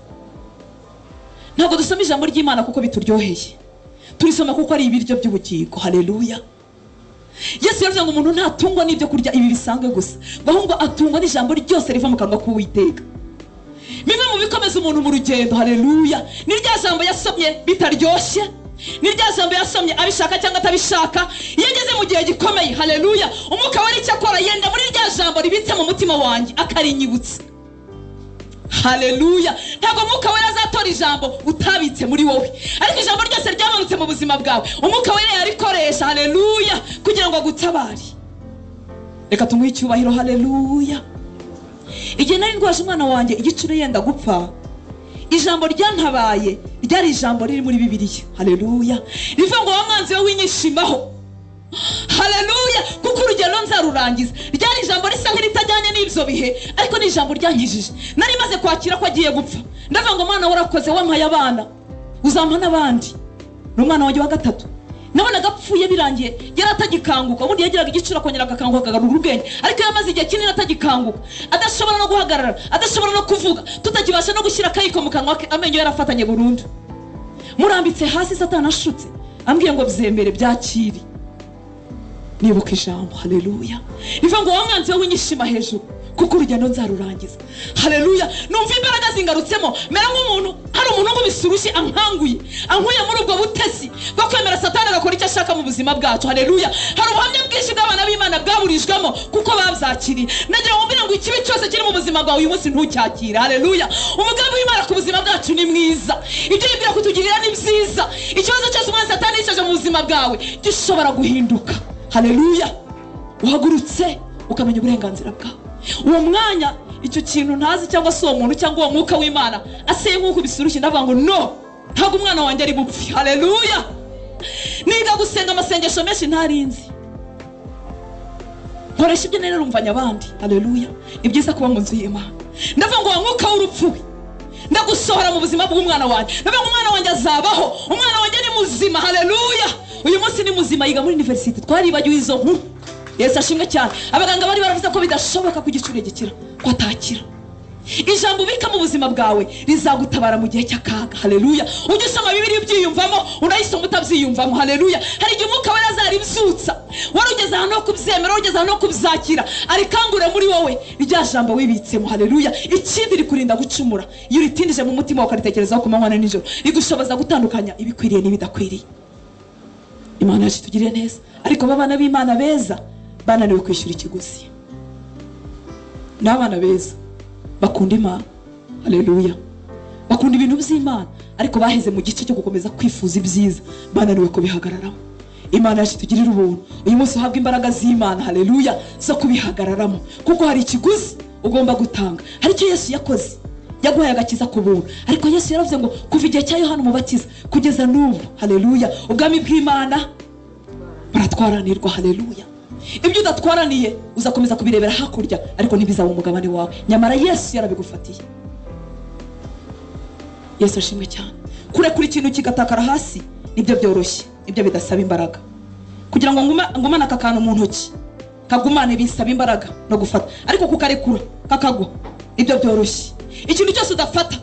Speaker 1: Ntabwo dusoma ijambo ry'Imana kuko bituryoheye, turisoma kuko ari ibiryo by'ubugingo. Haleluya. Yesu yavuze ngo umuntu ntatungwa n'ibyo kurya ibi bisanzwe gusa, ahubwo atungwa n'ijambo ryose riva mu kanwa k'Uwiteka. Bimwe mu bikomeza umuntu mu rugendo, haleluya, ni rya jambo yasomye bitaryoshye, ni rya jambo yasomye abishaka cyangwa atabishaka. Iyo ageze mu gihe gikomeye, haleluya, Umwuka wari icyo akora, yenda muri rya jambo ribitse mu mutima wanjye akarinyibutsa. Haleluya. Ntabwo Umwuka Wera azatora ijambo utabitse muri wowe, ariko ijambo ryose ryamanutse mu buzima bwawe Umwuka Wera yarikoresha, haleluya, kugira ngo agutabare. Reka tumuhe icyubahiro. Haleluya. Igihe nari ndwaje umwana wanjye igicuro yenda gupfa, ijambo ryantabaye ryari ijambo riri muri Bibiliya. Haleluya. Rivuga ngo: "Wa mwanzi we, winyishimaho." Haleluya. "Kuko urugendo nzarurangiza." Ryari ijambo risa nk'iritajyanye n'ibyo bihe, ariko ni ijambo ryankijije. Nari maze kwakira ko agiye gupfa, ndavuga ngo: "Mwana, warakoze, wampaye abana, uzampa n'abandi." Ni umwana wanjye wa gatatu. Nabonaga apfuye birangiye, yari atagikanguka. Ubundi yagiraga igicuro akongera agakanguka, akagarura ubwenge, ariko yamaze igihe kinini atagikanguka, adashobora no guhagarara, adashobora no kuvuga, tutakibasha no gushyira akayiko mu kanwa ke, amenyo yarafatanye burundu. Murambitse hasi, Satani ashutse ambwiye ngo: "Byemere, byakire." Nibuka ijambo, haleluya, rivuga ngo: "Wa mwanzi we, winyishima hejuru, kuko urugendo nzarurangiza." Haleluya. Numva imbaraga zingarutsemo, mera nk'umuntu hari umuntu nkubise urushyi, ankanguye, ankuye muri ubwo butesi bwo kwemera Satani agakora icyo ashaka mu buzima bwacu. Haleluya. Hari ubuhamya bwinshi bw'abana b'Imana bwaburijwemo kuko babyakiriye. Nagira ngo mbwire ngo ikibi cyose kiri mu buzima bwawe uyu munsi, ntucyakire. Haleluya. Umugambi w'Imana ku buzima bwacu ni mwiza, ibyo yibwira kutugirira ni byiza. Ikibazo cyose umwanzi Satani yicaje mu buzima bwawe gishobora guhinduka. Haleluya. Uhagurutse ukamenya uburenganzira bwawe uwo mwanya. icyo kintu ntazi cyangwa se uwo muntu cyangwa uwo mwuka w'Imana aseye nk'uko bisurushye, ndavuga ngo no, ntabwo umwana wanjye ari bupfe. Haleluya. Niga gusenga amasengesho menshi ntarinzi, nkoresha ibyo nari narumvanye abandi. Haleluya. Ni byiza kuba mu nzu y'Imana. Ndavuga ngo wa mwuka w'urupfu we, ndagusohora mu buzima bw'umwana wanjye. Ndavuga ngo umwana wanjye azabaho, umwana wanjye ni muzima. Haleluya. Uyu munsi ni muzima, yiga muri university. Twaribagiwe izo nkuru. Yesu ashimwe cyane. Abaganga bari baravuze ko bidashoboka ko igicuri gikira, ko atakira. Ijambo ubika mu buzima bwawe rizagutabara mu gihe cy'akaga. Haleluya. Ujye usoma Bibiliya ubyiyumvamo, unayisoma utabyiyumvamo. Haleluya. Hari igihe umwuka wera azaribyutsa, wari ugeze ahantu ho kubyemera, wari ugeze ahantu ho kubyakira, arikangure muri wowe rya jambo wibitsemo. Haleluya. Ikindi rikurinda gucumura. Iyo uritindije mu mutima ukaritekerezaho ku manywa na nijoro, rigushoboza gutandukanya ibikwiriye n'ibidakwiriye. Imana yacu itugirire neza. Ariko abana b'Imana beza bananiwe kwishyura ikiguzi. N'abana beza bakunda Imana. Haleluya. Bakunda ibintu by'Imana, ariko baheze mu gice cyo gukomeza kwifuza ibyiza, bananiwe kubihagararamo. Imana yacu itugirire ubuntu. Uyu munsi uhabwa imbaraga z'Imana, haleluya, zo kubihagararamo, kuko hari ikiguzi ugomba gutanga. Hari icyo Yesu yakoze, yaguhaye agakiza ku buntu. Ariko Yesu yaravuze ngo kuva igihe cya Yohana Umubatiza kugeza n'ubu, haleluya, ubwami bw'Imana baratwaranirwa. Haleluya. Ibyo udatwaraniye uzakomeza kubirebera hakurya, ariko ntibizaba umugabane wawe. Nyamara Yesu yarabigufatiye. Yesu ashimwe cyane. Kurekura ikintu kigatakara hasi nibyo byoroshye, nibyo bidasaba imbaraga. Kugira ngo ngumane aka kantu mu ntoki, kagumane bisaba imbaraga no gufata, ariko kukarekura kakagwa nibyo byoroshye. Ikintu cyose udafata,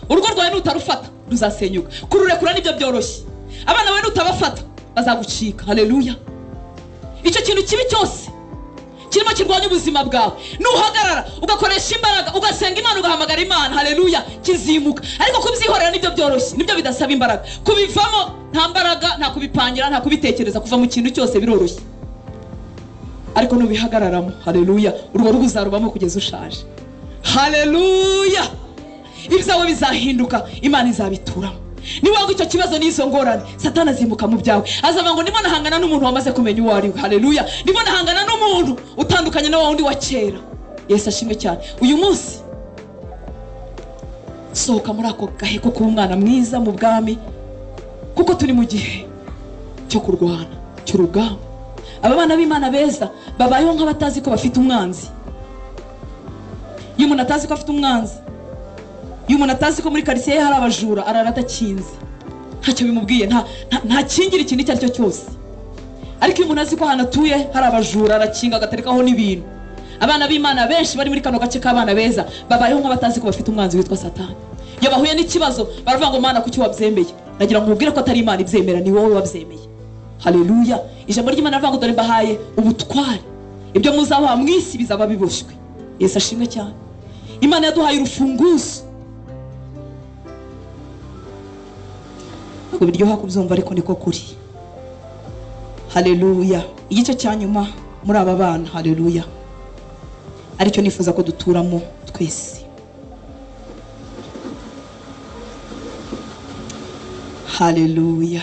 Speaker 1: urugo rwawe nutarufata ruzasenyuka. Kururekura nibyo byoroshye. Abana bawe nutabafata bazagucika. Haleluya. Icyo kintu kibi cyose kirimo kirwanya ubuzima bwawe, nuhagarara ugakoresha imbaraga, ugasenga Imana, ugahamagara Imana, haleluya, kizimuka. Ariko kubyihorera nibyo byoroshye, nibyo bidasaba imbaraga. Kubivamo nta mbaraga, nta kubipangira, nta kubitekereza, kuva mu kintu cyose biroroshye. Ariko nubihagararamo, haleluya, urwo rugo uzarubamo kugeza ushaje. Haleluya. Ibyawe bizahinduka, Imana izabituramo. Niba icyo kibazo n'izo ngorane, Satani azimuka mu byawe, azavuga ngo ndimo nahangana n'umuntu wamaze kumenya uwo ari we. Haleluya. Ndimo nahangana n'umuntu utandukanye na wa wundi wa kera. Yesu ashimwe cyane. Uyu munsi sohoka muri ako gahe ko kuba umwana mwiza mu bwami, kuko turi mu gihe cyo kurwana, cy'urugamba. Aba bana b'Imana beza babayeho nk'abatazi ko bafite umwanzi. Iyo umuntu atazi ko afite umwanzi, iyo umuntu atazi ko muri quartier ye hari abajura, arara adakinze, ntacyo bimubwiye, nta kingira ikintu icyo ari cyo cyose. Ariko iyo umuntu azi ko ahantu atuye hari abajura, arakinga agaterekaho n'ibintu. Abana b'Imana benshi bari muri kano gace k'abana beza babayeho nk'abatazi ko bafite umwanzi witwa Satani. Iyo bahuye n'ikibazo baravuga ngo Mana kuki wabyemeye? Nagira ngo nkubwire ko atari Imana ibyemera, ni wowe wabyemeye. Haleluya. Ijambo ry'Imana rivuga ngo dore mbahaye ubutware, ibyo muzabaha mu isi bizaba biboshywe. Yesu ashimwe cyane. Imana yaduhaye urufunguzo. Ntabwo biryoha kubyumva, ariko niko kuri. Haleluya. Igice cya nyuma muri aba bana, haleluya, aricyo nifuza ko duturamo twese. Haleluya.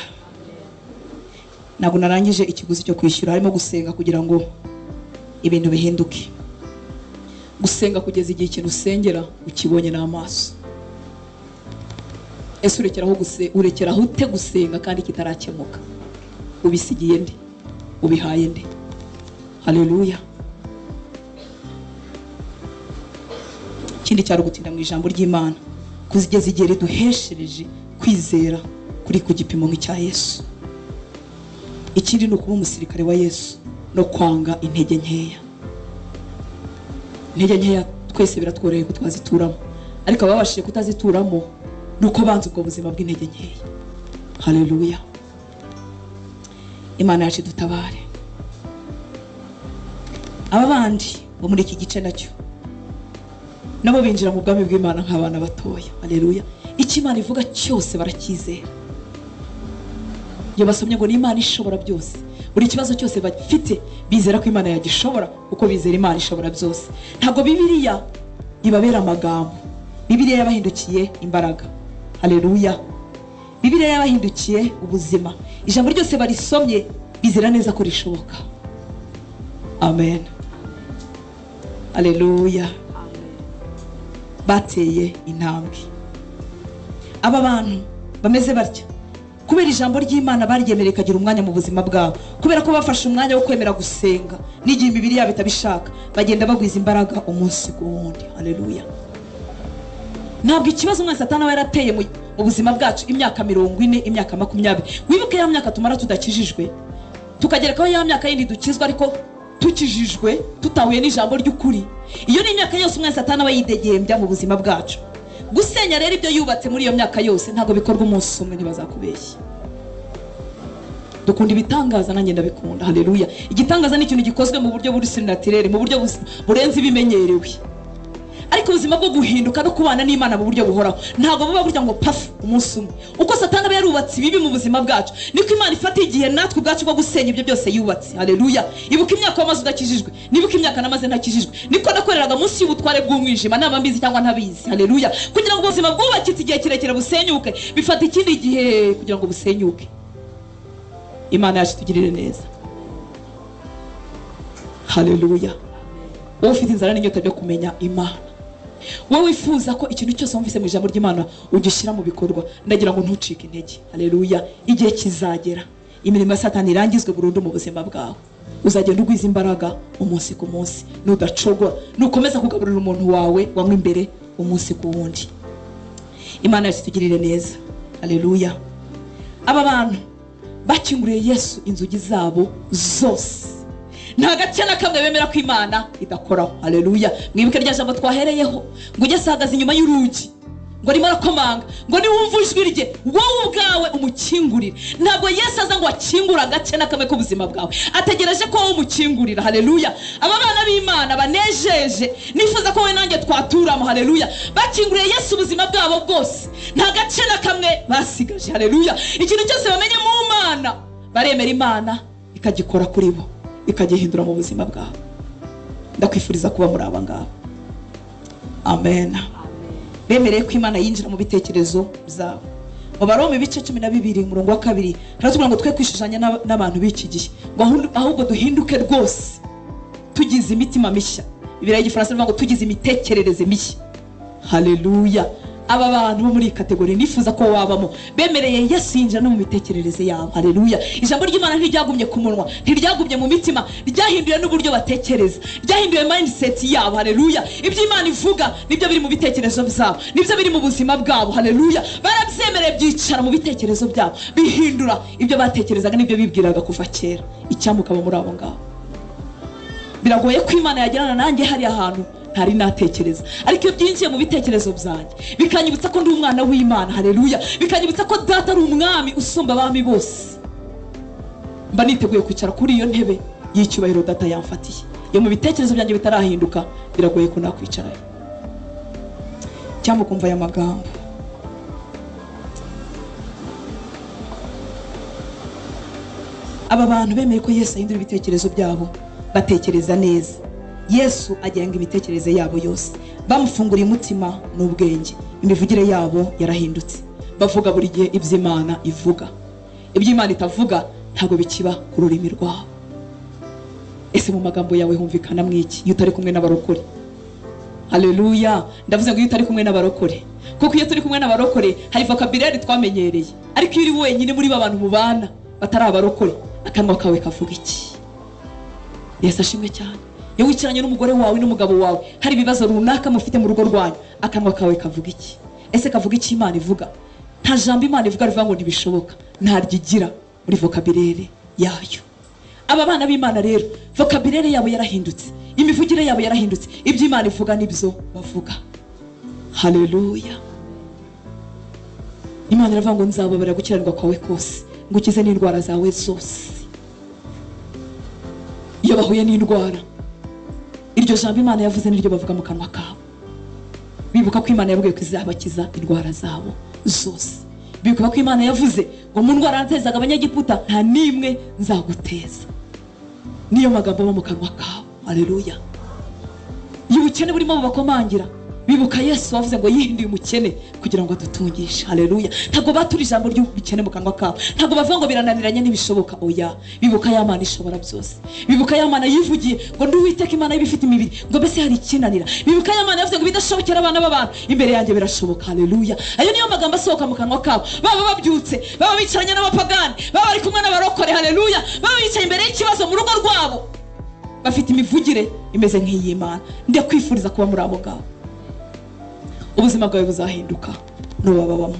Speaker 1: Ntabwo narangije ikiguzi cyo kwishyura, harimo gusenga kugira ngo ibintu bihinduke. Gusenga kugeza igihe ikintu usengera ukibonye n'amaso. Ese urekeraho ute gusenga kandi kitarakemuka? Ubisigiye nde? Ubihaye nde? Haleluya. Ikindi cyari gutinda mu ijambo ry'Imana, kuzigeza igihe riduheshereje kwizera kuri ku gipimo nk'icya Yesu. Ikindi ni ukuba umusirikare wa Yesu no kwanga intege nkeya. Intege nkeya twese biratworoheye ko twazituramo, ariko ababashije kutazituramo nuko banze ubwo buzima bw'intege nkeya. Haleluya. Imana yacu dutabare. Aba bandi bo muri iki gice nacyo nabo binjira mu bwami bw'Imana nk'abana batoya. Haleluya. Icyo Imana ivuga cyose baracyizera. Iyo basomye ngo ni Imana ishobora byose, buri kibazo cyose bafite bizera ko Imana yagishobora, kuko bizera Imana ishobora byose. Ntabwo Bibiliya ibabera amagambo, Bibiliya yabahindukiye imbaraga. Haleluya. Bibiliya yabahindukiye ubuzima. Ijambo ryose barisomye bizera neza ko rishoboka. Amen. Haleluya. Bateye intambwe. Aba bantu bameze batya kubera ijambo ry'Imana baryemereye ikagira umwanya mu buzima bwabo, kubera ko bafashe umwanya wo kwemera gusenga n'igihe imibiri yabo itabishaka, bagenda bagwiza imbaraga umunsi ku wundi. Haleluya. Ntabwo ikibazo umwanzi Satani aba yarateye mu buzima bwacu imyaka 40, imyaka 20. Wibuke ya myaka tumara tudakijijwe, tukagerekaho ya myaka yindi dukizwa ariko tukijijwe tutahuye n'ijambo ry'ukuri. Iyo ni imyaka yose umwanzi Satani aba yidegembya mu buzima bwacu. Gusenya rero ibyo yubatse muri iyo myaka yose ntabwo bikorwa umunsi umwe, ntibazakubeshya. Dukunda ibitangaza, nanjye ndabikunda. Haleluya. Igitangaza ni ikintu gikozwe mu buryo buri surnaturel, mu buryo burenze ibimenyerewe. Ariko ubuzima bwo guhinduka no kubana n'Imana mu buryo buhoraho ntabwo buba burya ngo pafu umunsi umwe. Uko Satani aba yarubatse ibibi mu buzima bwacu, niko Imana ifata igihe natwe ubwacu bwo gusenya ibyo byose yubatse. Haleluya. Ibuka imyaka wamaze udakijijwe, nibuka imyaka namaze ntakijijwe, niko nakoreraga munsi y'ubutware bw'umwijima, naba mbizi cyangwa ntabizi. Haleluya. Kugira ngo ubuzima bwubakitse igihe kirekire busenyuke, bifata ikindi gihe kugira ngo busenyuke. Imana yacu itugirire neza. Haleluya. Wowe ufite inzara n'inyota byo kumenya Imana, wowe wifuza ko ikintu cyose wumvise mu ijambo ry'Imana ugishyira mu bikorwa, ndagira ngo ntucike intege. Haleluya. Igihe kizagera imirimo ya Satani irangizwe burundu mu buzima bwawe. Uzagenda ugwiza imbaraga umunsi ku munsi, nudacogora, nukomeza kugaburira umuntu wawe wanywa imbere umunsi ku wundi. Imana yacu itugirire neza. Haleluya. Aba bantu bakinguriye Yesu inzugi zabo zose, nta gace na kamwe bemera ko Imana idakoraho. Haleluya. Mwibuke rya jambo twahereyeho ngo ujye ahagaze inyuma y'urugi, ngo arimo arakomanga, ngo niwumva ijwi rye wowe ubwawe umukingurire. Ntabwo Yesu aza ngo akingure agace na kamwe k'ubuzima bwawe, ategereje ko wowe umukingurira. Haleluya. Aba bana b'Imana banejeje, nifuza ko wowe nanjye twaturamo. Haleluya. Bakinguriye Yesu ubuzima bwabo bwose, nta gace na kamwe basigaje. Haleluya. Ikintu cyose bamenye mu Mana baremera Imana ikagikora kuri bo, ikagihindura mu buzima bwabo. Ndakwifuriza kuba muri aba ngaba. Amen. Bemereye ko Imana yinjira mu bitekerezo byabo. Mu Baroma ibice 12 umurongo wa 2 haratubwira ngo twe kwishushanya n'abantu b'iki gihe, ngo ahubwo duhinduke rwose tugize imitima mishya. Bibiliya y'Igifaransa ivuga ngo tugize imitekerereze mishya. Haleluya. Aba bantu bo muri kategori nifuza ko wabamo, bemereye Yesu yinjira no mu mitekerereze yabo. Haleluya. Ijambo ry'Imana ntiryagumye ku munwa, ntiryagumye mu mitima, ryahinduye n'uburyo batekereza, ryahinduye mindset yabo. Haleluya. Ibyo Imana ivuga nibyo biri mu bitekerezo byabo, nibyo biri mu buzima bwabo. Haleluya. Barabyemereye byicara mu bitekerezo byabo, bihindura ibyo batekerezaga n'ibyo bibwiraga kuva kera. Icyamukaba muri abo ngabo. Biragoye ko Imana yagirana nanjye hari ahantu ntari natekereza, ariko iyo byinjiye mu bitekerezo byanjye bikanyibutsa ko ndi umwana w'Imana. Haleluya. Bikanyibutsa ko data ari umwami usumba abami bose, mba niteguye kwicara kuri iyo ntebe y'icyubahiro data yamfatiye. Iyo mu bitekerezo byanjye bitarahinduka, biragoye ko nakwicarayo. Cyangwa kumva aya magambo. Aba bantu bemeye ko Yesu ahindura ibitekerezo byabo, batekereza neza. Yesu agenga imitekerereze yabo yose, bamufunguriye umutima n'ubwenge, imivugire yabo yarahindutse. Bavuga buri gihe ibyo Imana ivuga, ibyo Imana itavuga ntabwo bikiba ku rurimi rwabo. Ese mu magambo yawe humvikana mwiki iyo utari kumwe n'abarokore? Haleluya. Ndavuze ngo iyo utari kumwe n'abarokore, kuko iyo turi kumwe n'abarokore hari vocabulaire twamenyereye, ariko iyo uri wenyine muri ba bantu mubana batari abarokore, akanwa kawe kavuga iki? Yesu ashimwe cyane. Iyo wicaranye n'umugore wawe n'umugabo wawe hari ibibazo runaka mufite mu rugo rwanyu, akanwa kawe kavuga iki? Ese kavuga iki Imana ivuga? Nta jambo Imana ivuga rivuga ngo ntibishoboka, ntaryigira muri vocabulaire yayo. Aba bana b'Imana rero vocabulaire yabo yarahindutse, imivugire yabo yarahindutse, ibyo Imana ivuga nibyo bavuga. Haleluya. Imana iravuga ngo nzababarira gukiranirwa kwawe kose, ngukize n'indwara zawe zose. Iyo bahuye n'indwara, iryo jambo Imana yavuze niryo bavuga mu kanwa kabo. Bibuka ko Imana yabwiye ko izabakiza indwara zabo zose. Bibuka ko Imana yavuze ngo mu ndwara natezaga abanyegiputa nta nimwe nzaguteza. Niyo magambo aba mu kanwa kabo. Haleluya. Iyo ubukene burimo bubakomangira, Bibuka Yesu wavuze ngo yihinduye umukene kugira ngo adutungishe. Haleluya. Ntabwo batura ijambo ry'ubukene mu kanwa kabo, ntabwo bavuga ngo birananiranye ntibishoboka. Oya, bibuka ya Mana ishobora byose. Bibuka ya Mana yivugiye ngo ndi Uwiteka Imana y'ibifite imibiri, ngo mbese hari ikinanira. Bibuka ya Mana yavuze ngo bidashobokera abana b'abantu, imbere yanjye birashoboka. Haleluya. Ayo niyo magambo asohoka mu kanwa kabo. Baba babyutse, baba bicaranye n'abapagani, baba bari kumwe n'abarokore. Haleluya. Baba bicaye imbere y'ikibazo mu rugo rwabo, bafite imivugire imeze nk'iy'Imana. Ndakwifuriza kuba muri abo ngabo. Ubuzima bwawe buzahinduka n'ubababamo.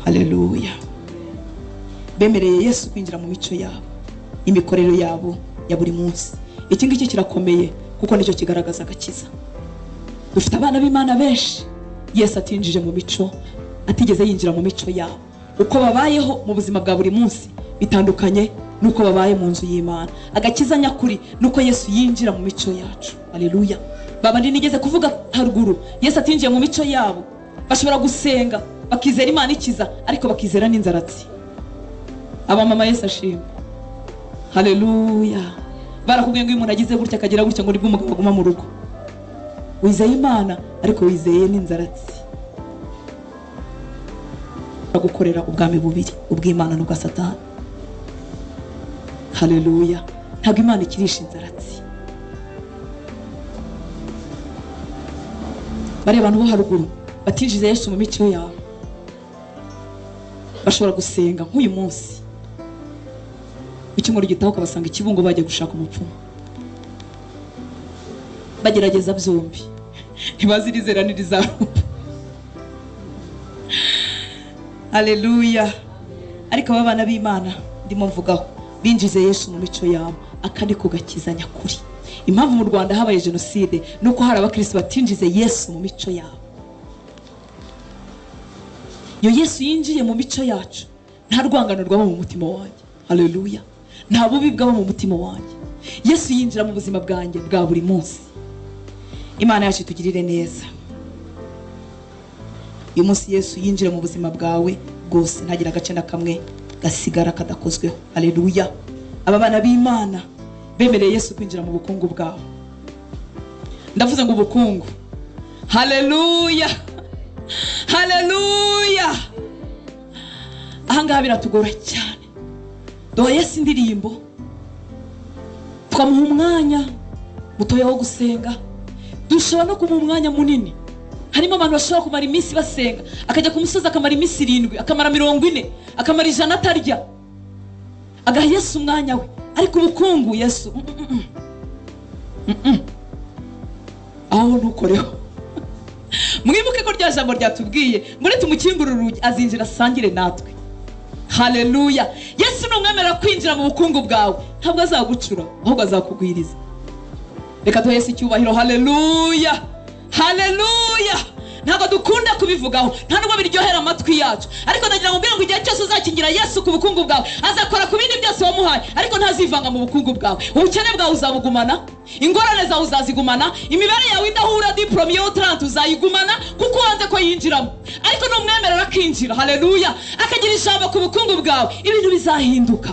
Speaker 1: Haleluya. Bemereye Yesu kwinjira mu mico yabo, imikorere yabo ya buri munsi. Iki ngiki kirakomeye kuko nicyo kigaragaza agakiza. Dufite abana b'Imana benshi Yesu atinjije mu mico, atigeze yinjira mu mico yabo. Uko babayeho mu buzima bwa buri munsi bitandukanye nuko babaye mu nzu y'Imana. Agakiza nyakuri nuko Yesu yinjira mu mico yacu. Haleluya. Babandi nigeze kuvuga haruguru, Yesu atinjiye mu mico yabo. Bashobora gusenga bakizera Imana ikiza, ariko bakizera n'inzaratsi. Abamama Yesu ashimwe. Haleluya. Barakubwiye ngo iyo umuntu agize gutya akagira gutya ngo nibwo umugabo aguma mu rugo. Wizeye Imana ariko wizeye n'inzaratsi. Gukorera ubwami bubiri, ubw'Imana n'ubwa Satani. Haleluya. Ntabwo Imana ikirisha inzaratsi. Bari abantu bo haruguru batinjize Yesu mu mico yabo, bashobora gusenga nk'uyu munsi, icyumweru gitaha ukabasanga Ikibungo bajya gushaka umupfumu, bagerageza byombi, ntibazi irizera n'irizarumba. Haleluya. Ariko aba bana b'Imana ndimo mvugaho binjize Yesu mu mico yabo, aka ni kugakiza nyakuri. Impamvu mu Rwanda habaye jenoside nuko hari abakristo batinjize Yesu mu mico yabo. Iyo Yesu yinjiye mu mico yacu, nta rwangano rwaba mu mutima wanjye. Haleluya. Nta bubi bwaba mu mutima wanjye. Yesu yinjira mu buzima bwanjye bwa buri munsi. Imana yacu itugirire neza. Uyu munsi Yesu yinjira mu buzima bwawe bwose, ntagira agace na kamwe gasigara kadakozweho. Haleluya. Aba bana b'Imana bemereye Yesu kwinjira mu bukungu bwabo. Ndavuze ngo ubukungu. Haleluya. Haleluya. Ahangaha biratugora cyane. Duha Yesu indirimbo, tukamuha umwanya mutoya wo gusenga, dushobora no kumuha umwanya munini. Harimo abantu bashobora kumara iminsi basenga, akajya ku musozi akamara iminsi 7, akamara 40, akamara 100 atarya, agaha Yesu umwanya we. Ariko ubukungu Yesu aho ntukoreho. Mwibuke ko rya jambo ryatubwiye ngo nitumukingurira urugi azinjira asangire natwe. Haleluya. Yesu numwemerera kwinjira mu bukungu bwawe, ntabwo azagucura ahubwo azakugwiriza. Reka duhe Yesu icyubahiro. Haleluya. Haleluya. Ntabwo dukunda kubivugaho, nta nubwo biryohera amatwi yacu, ariko ndagira ngo mbwire ngo igihe cyose uzakingira Yesu ku bukungu bwawe, azakora ku bindi byose wamuhaye, ariko ntazivanga mu bukungu bwawe. Ubukene bwawe uzabugumana, ingorane zawe uzazigumana, imibare yawe idahura, diplome yo 30 uzayigumana, kuko wanze ko yinjiramo. Ariko numwemerera akinjira, haleluya, akagira ijambo ku bukungu bwawe, ibintu bizahinduka.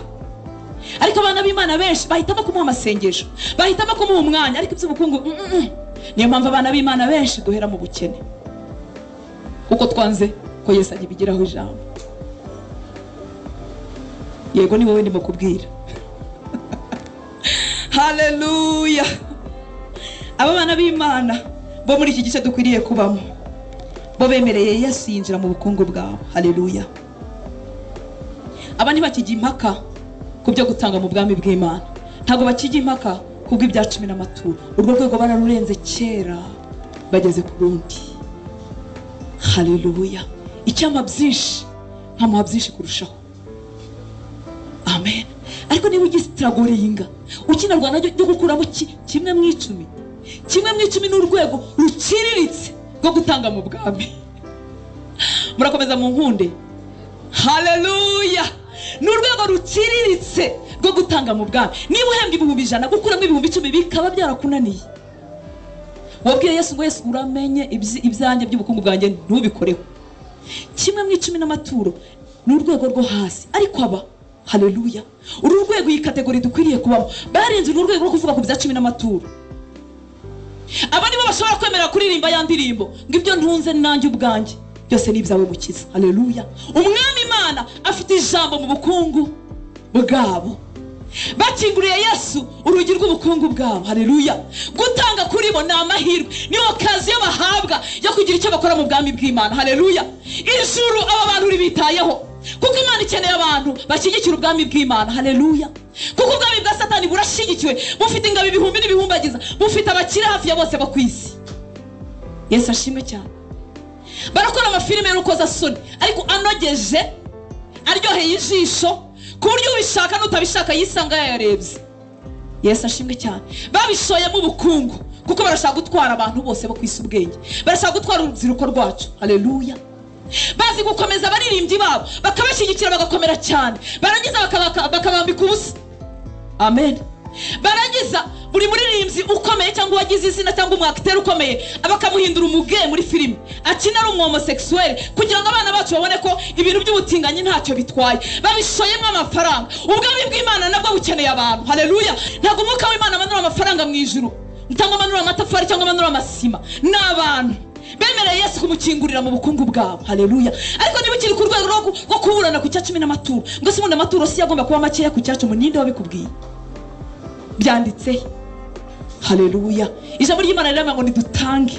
Speaker 1: Ariko abana b'Imana benshi bahitamo kumuha amasengesho, bahitamo kumuha umwanya, ariko iby'ubukungu Niyo mpamvu abana b'Imana benshi duhera mu bukene, kuko twanze ko Yesu agibigiraho ijambo. Yego ni wowe ndimo kubwira. Haleluya. Aba bana b'Imana bo muri iki gice dukwiriye kubamo, bo bemereye Yesu yinjira mu bukungu bwabo. Haleluya. Aba ntibakijya impaka ku byo gutanga mu bwami bw'Imana, ntabwo bakijya impaka kubw'ibya 10 n'amaturo. Urwo rwego bararurenze kera, bageze ku rundi. Haleluya. Icyama byinshi nkamuha byinshi kurushaho. Amen. Ariko niba ugistragoringa ukinarwana ryo gukuramo kimwe mu 10, kimwe mu 10 n'urwego ruciriritse rwo gutanga mu bwami. Murakomeza mu nkunde. Haleluya. N'urwego ruciriritse rwo gutanga mu bwami. Niba uhembwa 100,000, gukuramo 10,000 bikaba byarakunaniye, wabwiye Yesu ngo Yesu uramenye ibyanjye by'ubukungu bwanjye ntubikoreho. Kimwe mu 10 n'amaturo n'urwego rwo hasi, ariko aba haleluya, uru rwego iyi kategori dukwiriye kubamo barenze uru rwego rwo kuvuga ku bya 10 n'amaturo. Aba nibo bashobora kwemera kuririmba ya ndirimbo ngo ibyo ntunze nanjye ubwanjye byose ni ibyawe mukiza. Haleluya. Umwami Imana afite ijambo mu bukungu bwabo. Bakinguriye Yesu urugi rw'ubukungu bwabo. Haleluya. Gutanga kuri bo ni amahirwe, ni okaziyo bahabwa yo kugira icyo bakora mu bwami bw'Imana. Haleluya. Ijuru aba bantu ribitayeho, kuko Imana ikeneye abantu bashyigikira ubwami bw'Imana. Haleluya. Kuko ubwami bwa Satani burashyigikiwe, bufite ingabo ibihumbi n'ibihumbagiza, bufite abakire hafi ya bose bo ku isi. Yesu ashimwe cyane. Barakora amafilime y'urukozasoni ariko anogeje, aryoheye ijisho, ku buryo ubishaka n'utabishaka yisanga yayarebye. Yesu ashimwe cyane. Babishoyemo ubukungu kuko barashaka gutwara abantu bose bo ku isi ubwenge, barashaka gutwara urubyiruko rwacu. Haleluya. Bazi gukomeza abaririmbyi babo, bakabashyigikira bagakomera cyane, barangiza bakabambika ubusa. Amen. Barangiza buri muririmbyi ukomeye cyangwa uwagize izina cyangwa umwakiteri ukomeye bakamuhindura umuge muri filime, akina ari umwomosexuel kugira ngo abana bacu babone ko ibintu by'ubutinganyi ntacyo bitwaye. Babishoyemo amafaranga. Ubwami bw'Imana nabwo bukeneye abantu. Haleluya. Ntabwo umwuka w'Imana amanura amafaranga mu ijuru, cyangwa amanura amatafari, cyangwa amanura amasima. Ni abantu bemereye Yesu kumukingurira mu bukungu bwabo. Haleluya. Ariko niba ukiri ku rwego rwo kuburana ku 10 n'amaturo, ngo se ubundi amaturo si yagomba kuba makeya ku 10, ninde wabikubwiye? Byanditse. Haleluya. Ijambo ry'Imana riravuga ngo nidutange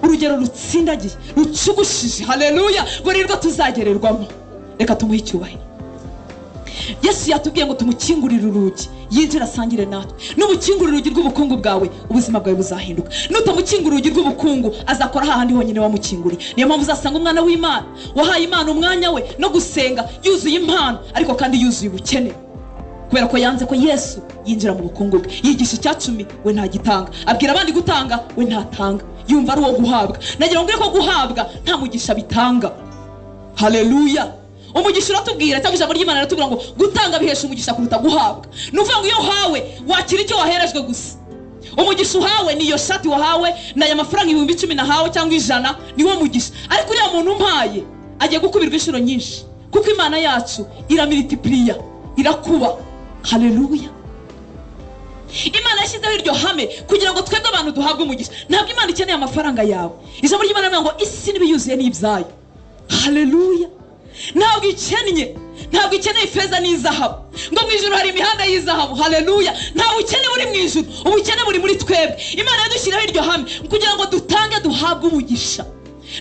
Speaker 1: urugero rutsindagiye, rucugushije. Haleluya. Ngo nirwo tuzagererwamo. Reka tumuhe icyubahiro. Yesu yatubwiye ngo tumukingurire urugi, yinjire asangire natwe. N'umukingurira urugi rw'ubukungu bwawe, ubuzima bwawe buzahinduka. Nutamukingura urugi rw'ubukungu, azakora hahandi honyine wamukinguriye. Niyo mpamvu uzasanga umwana w'Imana wahaye Imana umwanya we no gusenga, yuzuye impano ariko kandi yuzuye ubukene, kubera ko yanze ko Yesu yinjira mu bukungu bwe. Yigisha 10 we ntagitanga, abwira abandi gutanga we ntatanga, yumva ari uwo guhabwa. Nagira ngo ko guhabwa nta mugisha bitanga. Haleluya. Umugisha uratubwira, cyangwa ijambo ry'Imana riratubwira ngo gutanga bihesha umugisha kuruta guhabwa. Ni ukuvuga ngo iyo uhawe wakira icyo waherejwe gusa. Umugisha uhawe ni iyo shati wahawe, ni aya mafaranga 10,000 nahawe cyangwa 100, ni wo mugisha. Ariko uriya muntu umpaye agiye gukubirwa inshuro nyinshi, kuko Imana yacu iramilitipliya, irakuba. Haleluya. Imana yashyizeho iryo hame kugira ngo twebwe abantu duhabwe umugisha. Ntabwo Imana ikeneye amafaranga yawe. Ijambo ry'Imana rivuga ngo isi n'ibiyuzuye ni ibyayo. Haleluya. Ntabwo ikennye, ntabwo ikeneye ifeza n'izahabu. Ngo mu ijuru hari imihanda y'izahabu. Haleluya. Nta bukene buri mu ijuru, ubukene buri muri twebwe. Imana yadushyiraho iryo hame kugira ngo dutange duhabwe umugisha.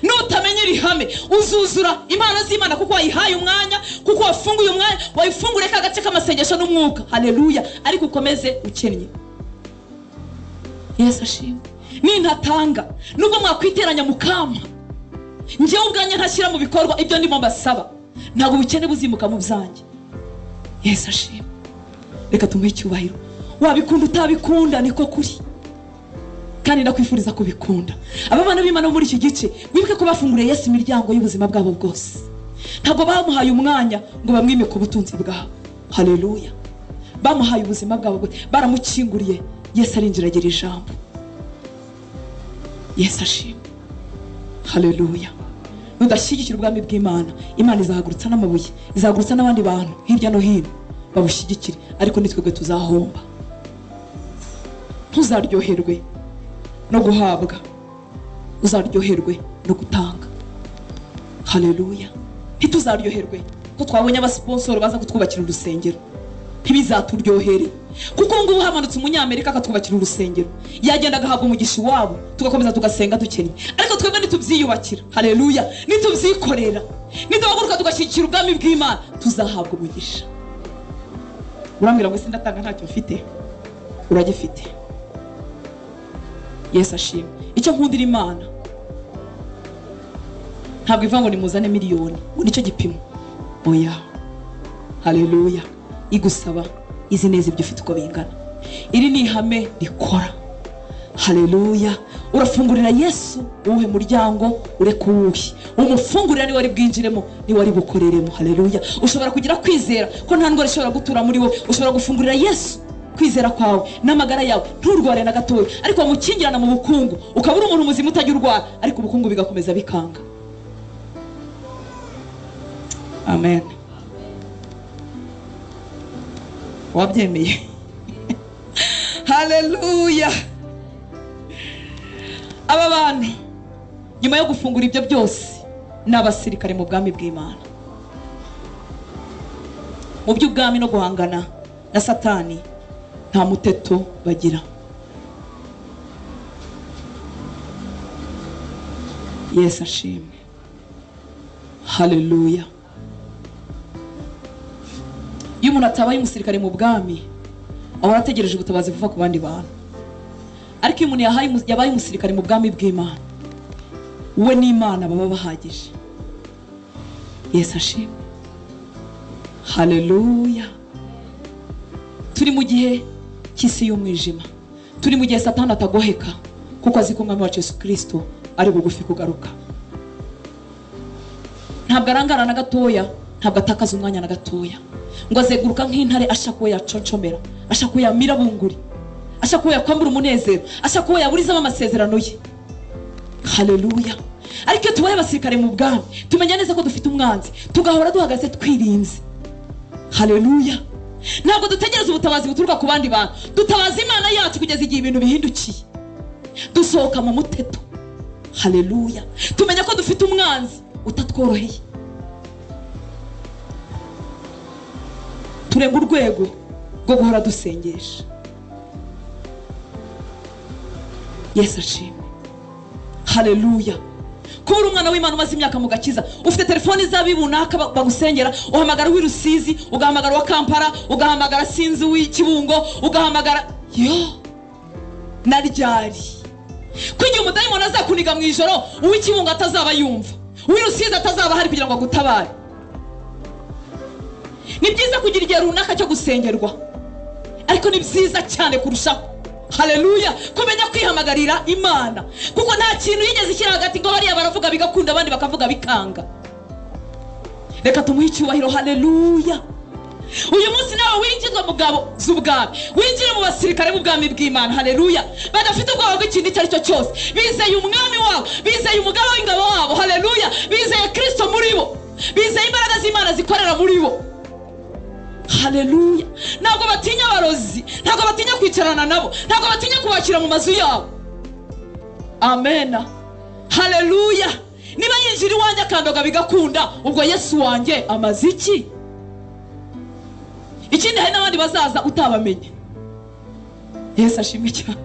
Speaker 1: Nutamenya iri hame uzuzura impano z'Imana, kuko wayihaye umwanya, kuko wafunguye umwanya, wayifungure ka gace k'amasengesho n'umwuka. Haleluya. Ariko ukomeze ukennye. Yesu ashimwe. Nintatanga, nubwo mwakwiteranya mukama, njyewe ubwanjye ntashyira mu bikorwa ibyo ndimo mbasaba, ntabwo ubukene buzimuka mu byanjye. Yesu ashimwe. Reka tumuhe icyubahiro. Wabikunda utabikunda niko kuri, kandi ndakwifuriza kubikunda. Aba bana b'Imana muri iki gice, wibuke ko bafunguriye Yesu imiryango y'ubuzima bwabo bwose. Ntabwo bamuhaye umwanya ngo bamwime ku butunzi bwabo. Haleluya. Bamuhaye ubuzima bwabo bwose, baramukinguriye. Yesu arinjira agira ijambo. Yesu ashimwe. Haleluya. Nudashyigikira ubwami bw'Imana, Imana izahagurutsa n'amabuye, izahagurutsa n'abandi bantu hirya no hino babushyigikire, ariko nitwebwe tuzahomba. Ntuzaryoherwe no guhabwa, uzaryoherwe no gutanga. Haleluya. Ntituzaryoherwe ko twabonye abasponsor baza kutwubakira urusengero, ntibizaturyohere, kuko ngubu hamanutse umunyamerika akatwubakira urusengero, yagenda agahabwa umugisha iwabo, tugakomeza tugasenga dukennye. Ariko twebwe nitubyiyubakira, haleluya, nitubyikorera, nituhaguruka tugashyigikira ubwami bw'Imana, tuzahabwa umugisha. Urambwira ngo sindatanga ntacyo mfite? Uragifite. Yesu ashimwe. Icyo nkundira Imana, ntabwo ivuga ngo nimuzane miliyoni, ngo nicyo gipimo. Oya. Haleluya. Igusaba izi neza ibyo ufite uko bingana. Iri ni ihame rikora. Haleluya. Urafungurira Yesu uwuhe muryango, ureka uwuhe. Umufungurira niwe ari bwinjiremo, niwe ari bukoreremo. Haleluya. Ushobora kugira kwizera ko nta ndwara ishobora gutura muri wowe. Ushobora gufungurira Yesu kwizera kwawe n'amagara yawe, nturware na gatoya, ariko wamukingirana mu bukungu, ukaba uri umuntu muzima utajya urwara, ariko ubukungu bigakomeza bikanga. Amen. Wabyemeye? Haleluya. Aba bantu nyuma yo gufungura ibyo byose ni abasirikare mu bwami bw'Imana. Mu by'ubwami no guhangana na Satani nta muteto bagira. Yesu ashimwe. Haleluya. Iyo umuntu atabaye umusirikare mu bwami ahora ategereje ubutabazi buva ku bandi bantu. Ariko iyo umuntu yabaye umusirikare mu bwami bw'Imana, we n'Imana baba bahagije. Yesu ashimwe. Haleluya. Turi mu gihe cy'isi y'umwijima, turi mu gihe Satani atagoheka, kuko azi ko Umwami wacu Yesu Kristo ari bugufi kugaruka. Ntabwo arangara na gatoya, ntabwo atakaza umwanya na gatoya, ngo azeguruka nk'intare ashaka uwo yaconcomera, ashaka uwo yamira bunguri, ashaka uwo yakwambura umunezero, ashaka uwo yaburizamo amasezerano ye. Haleluya. Ariko iyo tubaye abasirikare mu bwami, tumenya neza ko dufite umwanzi, tugahora duhagaze twirinze. Haleluya. Ntabwo dutegereza ubutabazi buturuka ku bandi bantu, dutabaza Imana yacu kugeza igihe ibintu bihindukiye, dusohoka mu muteto. Haleluya. Tumenya ko dufite umwanzi utatworoheye, turenga urwego rwo guhora dusengesha. Yesu ashimwe. Haleluya. Kuba uri umwana w'Imana umaze imyaka mu gakiza, ufite telefoni z'abibunaka bagusengera, uhamagara uw'i Rusizi, ugahamagara uwa Kampala, ugahamagara sinzi uw'i Kibungo, ugahamagara yo na ryari. Ko igihe umudayimoni azakuniga mu ijoro, uw'i Kibungo atazaba yumva, uw'i Rusizi atazaba ahari kugira ngo agutabare. Ni byiza kugira igihe runaka cyo gusengerwa, ariko ni byiza cyane kurushaho, haleluya, kumenya kwihamagarira Imana, kuko nta kintu yigeze ishyira hagati ngo bariya baravuga bigakunda, abandi bakavuga bikanga. Reka tumuhe icyubahiro. Haleluya. Uyu munsi nawe winjirwa mu ngabo z'ubwami, winjire mu basirikare b'ubwami bw'Imana. Haleluya. Badafite ubwoba bw'ikintu icyo ari cyo cyose, bizeye umwami wabo, bizeye umugaba w'ingabo wabo. Haleluya. Bizeye Kristo muri bo, bizeye imbaraga z'Imana zikorera muri bo. Haleluya. Ntabwo batinya abarozi, ntabwo batinya kwicarana nabo, ntabwo batinya kubakira mu mazu yabo. Amena. Haleluya. Niba yinjira iwanjye akandoga bigakunda, ubwo Yesu wanjye amaze iki? Ikindi hari n'abandi bazaza utabamenye. Yesu ashimwe cyane.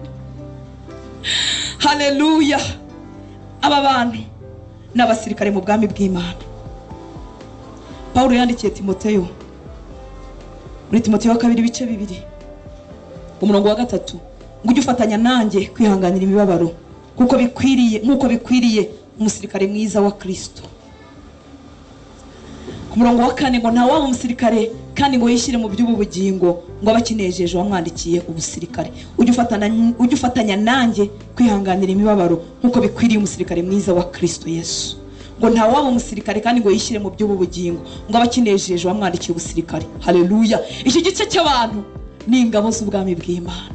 Speaker 1: Haleluya. Aba bantu ni abasirikare mu bwami bw'Imana. Paulo yandikiye Timoteyo muri Timoteyo wa kabiri ibice 2 umurongo wa 3, ngo ujye ufatanya nanjye kwihanganira imibabaro, kuko bikwiriye, nkuko bikwiriye umusirikare mwiza wa Kristo. Ku murongo wa 4 ngo nta waba umusirikare kandi ngo yishyire mu by'ubu bugingo, ngo abakinejeje wamwandikiye ubusirikare. Ujye ufatanya nanjye kwihanganira imibabaro, nkuko bikwiriye umusirikare mwiza wa Kristo Yesu. Ngo nta waba umusirikare kandi ngo yishyire mu by'ubu bugingo, ngo abakinejeje wamwandikiye ubusirikare. Haleluya. Iki gice cy'abantu ni ingabo z'ubwami bw'Imana.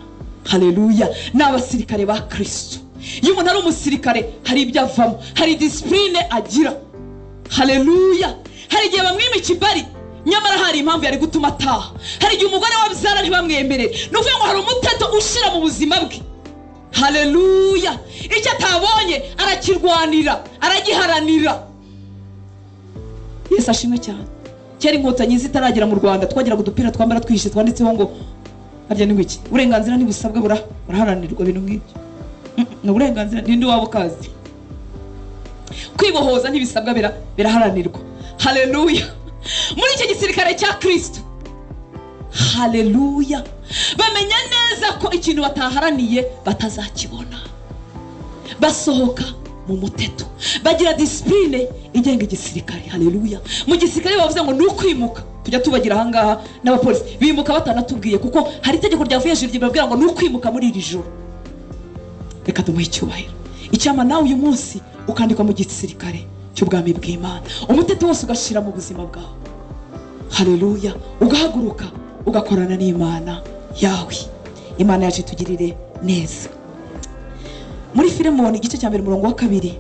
Speaker 1: Haleluya. Ni abasirikare ba Kristo. Iyo umuntu ari umusirikare hari ibyo avamo, hari discipline agira. Haleluya. Hari igihe bamwima ikibari, nyamara hari impamvu yari gutuma ataha. Hari igihe umugore wabyara ntibamwemerere. Ni ukuvuga ngo hari umuteto ushira mu buzima bwe. Haleluya. Icyo atabonye arakirwanira, aragiharanira. Yesu ashimwe cyane. Kera inkotanyi zitaragera mu Rwanda, twagiraga udupira twambara twihishe twanditseho ngo harya ni iki? Uburenganzira ntibusabwa, buraharanirwa, ibintu nk'ibyo. Ni uburenganzira, ninde wabo kazi? Kwibohoza ntibisabwa, biraharanirwa. Haleluya. Muri iki gisirikare cya Kristo, haleluya, bamenya neza ko ikintu bataharaniye batazakibona. Basohoka mu muteto, bagira discipline igenga igisirikare. Haleluya. Mu gisirikare bavuze ngo ni ukwimuka, tujya tubagira ahangaha n'abapolisi bimuka batanatubwiye, kuko hari itegeko ryavuye hejuru ribabwira ngo ni ukwimuka muri iri joro. Reka tumuhe icyubahiro. Icyama nawe uyu munsi ukandikwa mu gisirikare cy'ubwami bw'Imana, umuteto wose ugashira mu buzima bwawe. Haleluya. Ugahaguruka ugakorana n'Imana yawe. Imana yacu itugirire neza. Muri Filemoni igice cya 2 umurongo wa 2,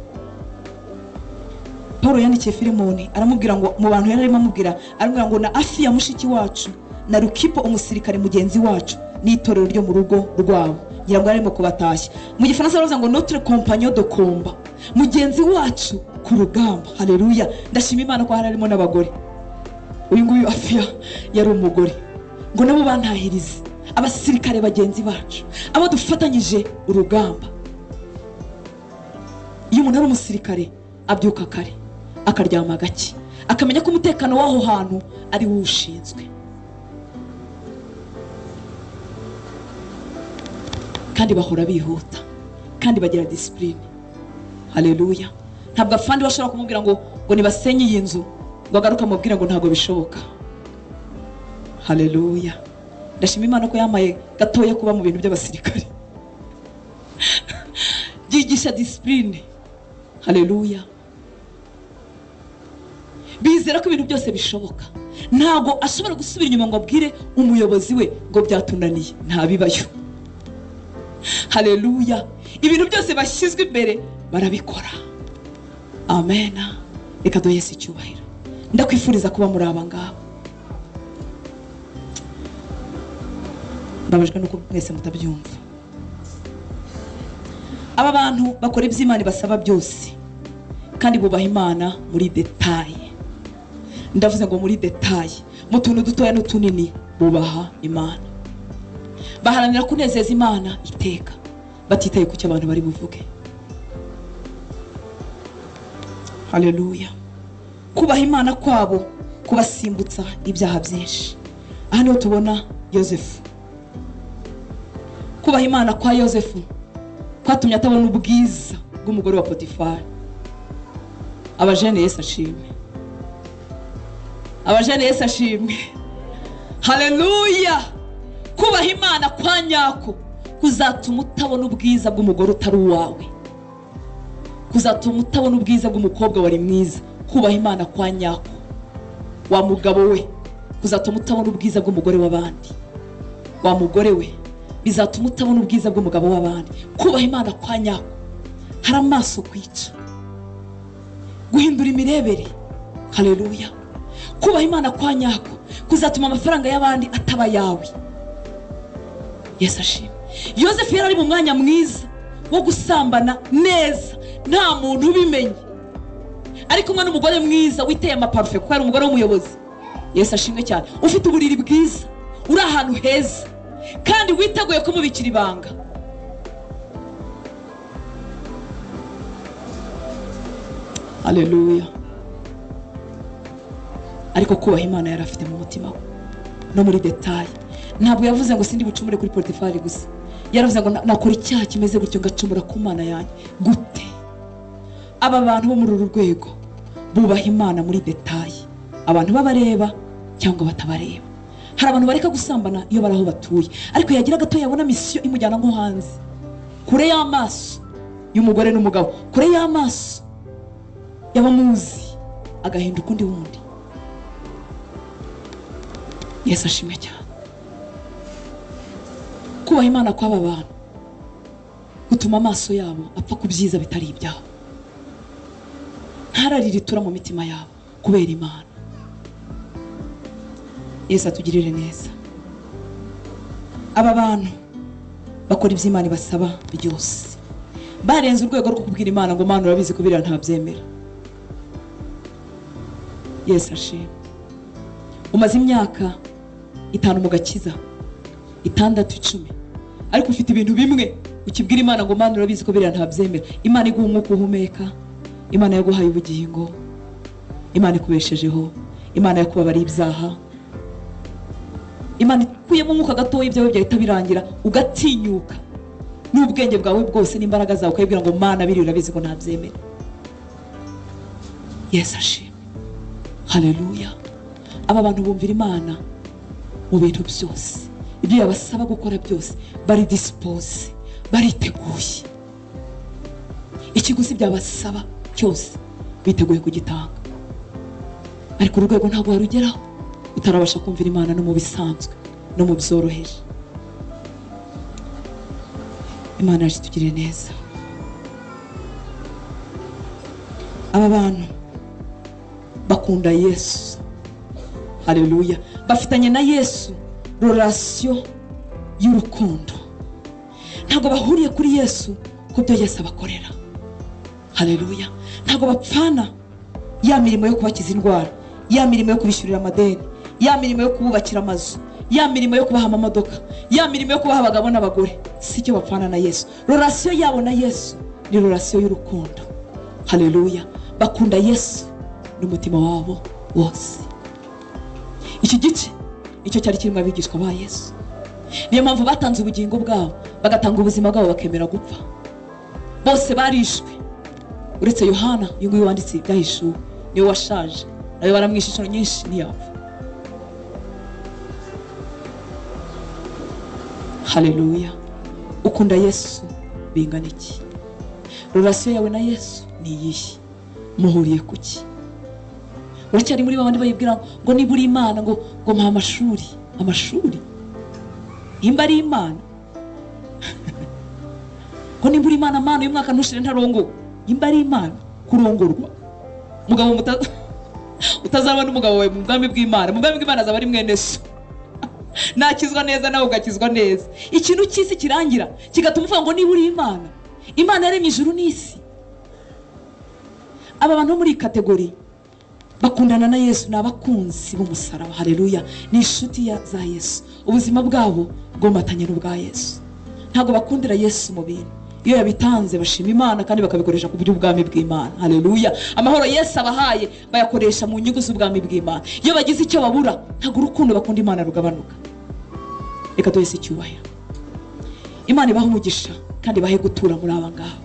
Speaker 1: Paulo yandikiye Filemoni aramubwira ngo mu bantu yari arimo amubwira, aramubwira ngo na Afiya mushiki wacu na Rukipo umusirikare mugenzi wacu n'itorero ryo mu rugo rwabo Ngira ngo arimo kubatashya. Mu Gifaransa baravuga ngo notre compagnon de combat, mugenzi wacu ku rugamba. Haleluya. Ndashima Imana ko hari harimo n'abagore. Uyu nguyu Afiya yari umugore. Ngo nabo bantahirize, abasirikare bagenzi bacu, abo dufatanyije urugamba. Iyo umuntu ari umusirikare abyuka kare, akaryama gake, akamenya ko umutekano w'aho hantu ari wo ushinzwe. Kandi bahora bihuta, kandi bagira discipline. Haleluya. Ntabwo afandi bashobora kumubwira ngo nibasenye iyi nzu, ngo agaruka amubwira ngo ntabwo bishoboka. Haleluya. Ndashima Imana ko yamaye gatoya kuba mu bintu by'abasirikare. Byigisha discipline. Haleluya. Bizera ko ibintu byose bishoboka. Ntabwo ashobora gusubira inyuma ngo abwire umuyobozi we ngo byatunaniye, ntabibayo. Haleluya. Ibintu byose bashyizwe imbere barabikora. Amen. Reka duhe Yesu icyubahiro. Ndakwifuriza kuba muri aba ngaba. Mbabajwe nuko mwese mutabyumva. Aba bantu bakora ibyo Imana ibasaba byose, kandi bubaha Imana muri detail. Ndavuze ngo muri detail, mu tuntu dutoya n'utunini bubaha Imana. Baharanira kunezeza Imana iteka, batitaye ku cyo abantu bari buvuge. Haleluya. Kubaha Imana kwabo kubasimbutsa ibyaha byinshi. Aha niho tubona Yosefu. Kubaha Imana kwa Yosefu kwatumye atabona ubwiza bw'umugore wa Potifari. Abajene Yesu ashimwe. Abajene Yesu ashimwe. Haleluya. Kubaha Imana kwa nyako kuzatuma utabona ubwiza bw'umugore utari uwawe, kuzatuma utabona ubwiza bw'umukobwa wari mwiza. Kubaha Imana kwa nyako wa mugabo we kuzatuma utabona ubwiza bw'umugore w'abandi, wa mugore we bizatuma utabona ubwiza bw'umugabo w'abandi. Kubaha Imana kwa nyako hari amaso kwica, guhindura imirebere. Haleluya. Kubaha Imana kwa nyako kuzatuma amafaranga y'abandi ataba yawe. Yesu ashimwe. Yosefu yari ari mu mwanya mwiza wo gusambana neza, nta muntu ubimenye, ari kumwe n'umugore mwiza witeye amaparufe, kuko ari umugore w'umuyobozi. Yesu ashimwe cyane. Ufite uburiri bwiza, uri ahantu heza, kandi witeguye kumubikira ibanga. Haleluya. Ariko kubaha Imana yari afite mu mutima we no muri detail. Ntabwo yavuze ngo sindi bucumure kuri Potifari gusa, yaravuze ngo nakora icyaha kimeze gutyo ngacumura ku Mana yanjye gute? Aba bantu bo muri uru rwego bubaha Imana muri detail, abantu babareba cyangwa batabareba. Hari abantu bareka gusambana iyo bari aho batuye, ariko yagira gato yabona mission imujyana nko hanze, kure y'amaso y'umugore n'umugabo, kure y'amaso y'abamuzi, agahinduka undi wundi. Yesu ashimwe cyane. Kubaha Imana kw'aba bantu gutuma amaso yabo apfa ku byiza bitari ibyabo, ntararira itura mu mitima yabo kubera Imana. Yesu atugirire neza. Aba bantu bakora ibyo Imana ibasaba byose, barenze urwego rwo kubwira Imana ngo Mana urabizi kubira ntabyemera. Yesu ashimwe. Umaze imyaka 5 mu gakiza, 6, 10, ariko ufite ibintu bimwe ukibwira Imana ngo Mana urabizi ko biriya ntabyemera. Imana iguha umwuka uhumeka, Imana yaguhaye ubugingo, Imana ikubeshejeho, Imana yakubabariye ibyaha, Imana ikuyemo umwuka gatoya ibyawe byahita birangira, ugatinyuka n'ubwenge bwawe bwose n'imbaraga zawe ukayibwira ngo Mana biriya urabizi ko ntabyemera. Yesu ashimwe. Haleluya. Aba bantu bumvira Imana mu bintu byose, ibyo yabasaba gukora byose bari dispose, bariteguye. Ikiguzi byabasaba cyose biteguye kugitanga. Ariko urwego ntabwo warugeraho utarabasha kumvira Imana no mu bisanzwe no mu byoroheje. Imana yacu itugirire neza. Aba bantu bakunda Yesu. Haleluya. Bafitanye na Yesu relation y'urukundo. Ntabwo bahuriye kuri Yesu ku byo Yesu abakorera. Haleluya. Ntabwo bapfana ya mirimo yo kubakiza indwara, ya mirimo yo kubishyurira amadeni, ya mirimo yo kububakira amazu, ya mirimo yo kubaha amamodoka, ya mirimo yo kubaha abagabo n'abagore. Si cyo bapfana na Yesu. Relation yabo na Yesu ni relation y'urukundo. Haleluya. Bakunda Yesu n'umutima wabo wose. Iki gice nicyo cyari kirimo abigishwa ba Yesu. Niyo mpamvu batanze ubugingo bwabo, bagatanga ubuzima bwabo, bakemera gupfa. Bose barishwe uretse Yohana, uyu nguyu wanditse ibyahishuwe, niwe washaje, nawe baramwishe inshuro nyinshi ntiyapfa. Haleluya. Ukunda Yesu bingana iki? Relation yawe na Yesu ni iyihe? Muhuriye kuki? Uracyari muri babandi bayibwira ngo niba uri Imana ngo mpa amashuri. Amashuri? Nimba ari Imana ngo nimba uri Imana, Mana uyu mwaka ntushire ntarongo. Nimba ari Imana, kurongorwa mugabo utazaba n'umugabo wawe mu bwami bw'Imana. Mu bwami bw'Imana azaba ari mwene so. Nakizwa neza nawe ugakizwa neza. Ikintu cy'isi kirangira kigatuma uvuga ngo niba uri Imana. Imana yaremye ijuru n'isi. Aba bantu muri kategori bakundana na Yesu ni abakunzi b'umusaraba. Haleluya. Ni inshuti za Yesu. Ubuzima bwabo bwomatanye n'ubwa Yesu. Ntabwo bakundira Yesu mu bintu. Iyo yabitanze bashima Imana kandi bakabikoresha ku by'ubwami bw'Imana. Haleluya. Amahoro Yesu abahaye bayakoresha mu nyungu z'ubwami bw'Imana. Iyo bagize icyo babura, ntabwo urukundo bakunda Imana rugabanuka. Reka duhese icyubahiro. Imana ibahe umugisha kandi ibahe gutura muri aba ngaba.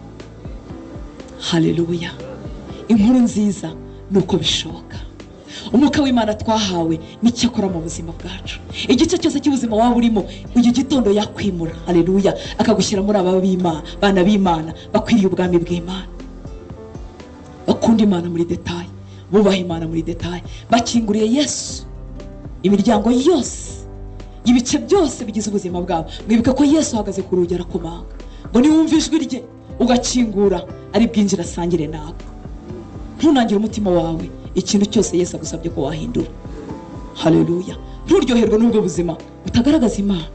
Speaker 1: Haleluya. Inkuru nziza nuko bishoboka. Umwuka w'Imana twahawe nicyo akora mu buzima bwacu. Igice cyose cy'ubuzima waba urimo, uyu gitondo yakwimura. Haleluya. Akagushyira muri aba b'Imana, bana b'Imana bakwiriye ubwami bw'Imana. Bakunda Imana muri detail, bubaha Imana muri detail, bakinguriye Yesu imiryango yose, ibice byose bigize ubuzima bwabo. Mwibuke ko Yesu ahagaze ku rugi arakomanga, ngo niwumva ijwi rye ugakingura, ari bwinjira asangire nawe. Ntunangire umutima wawe ikintu cyose Yesu agusabye ko wahindura. Haleluya. Nturyoherwe n'ubwo buzima utagaragaza Imana.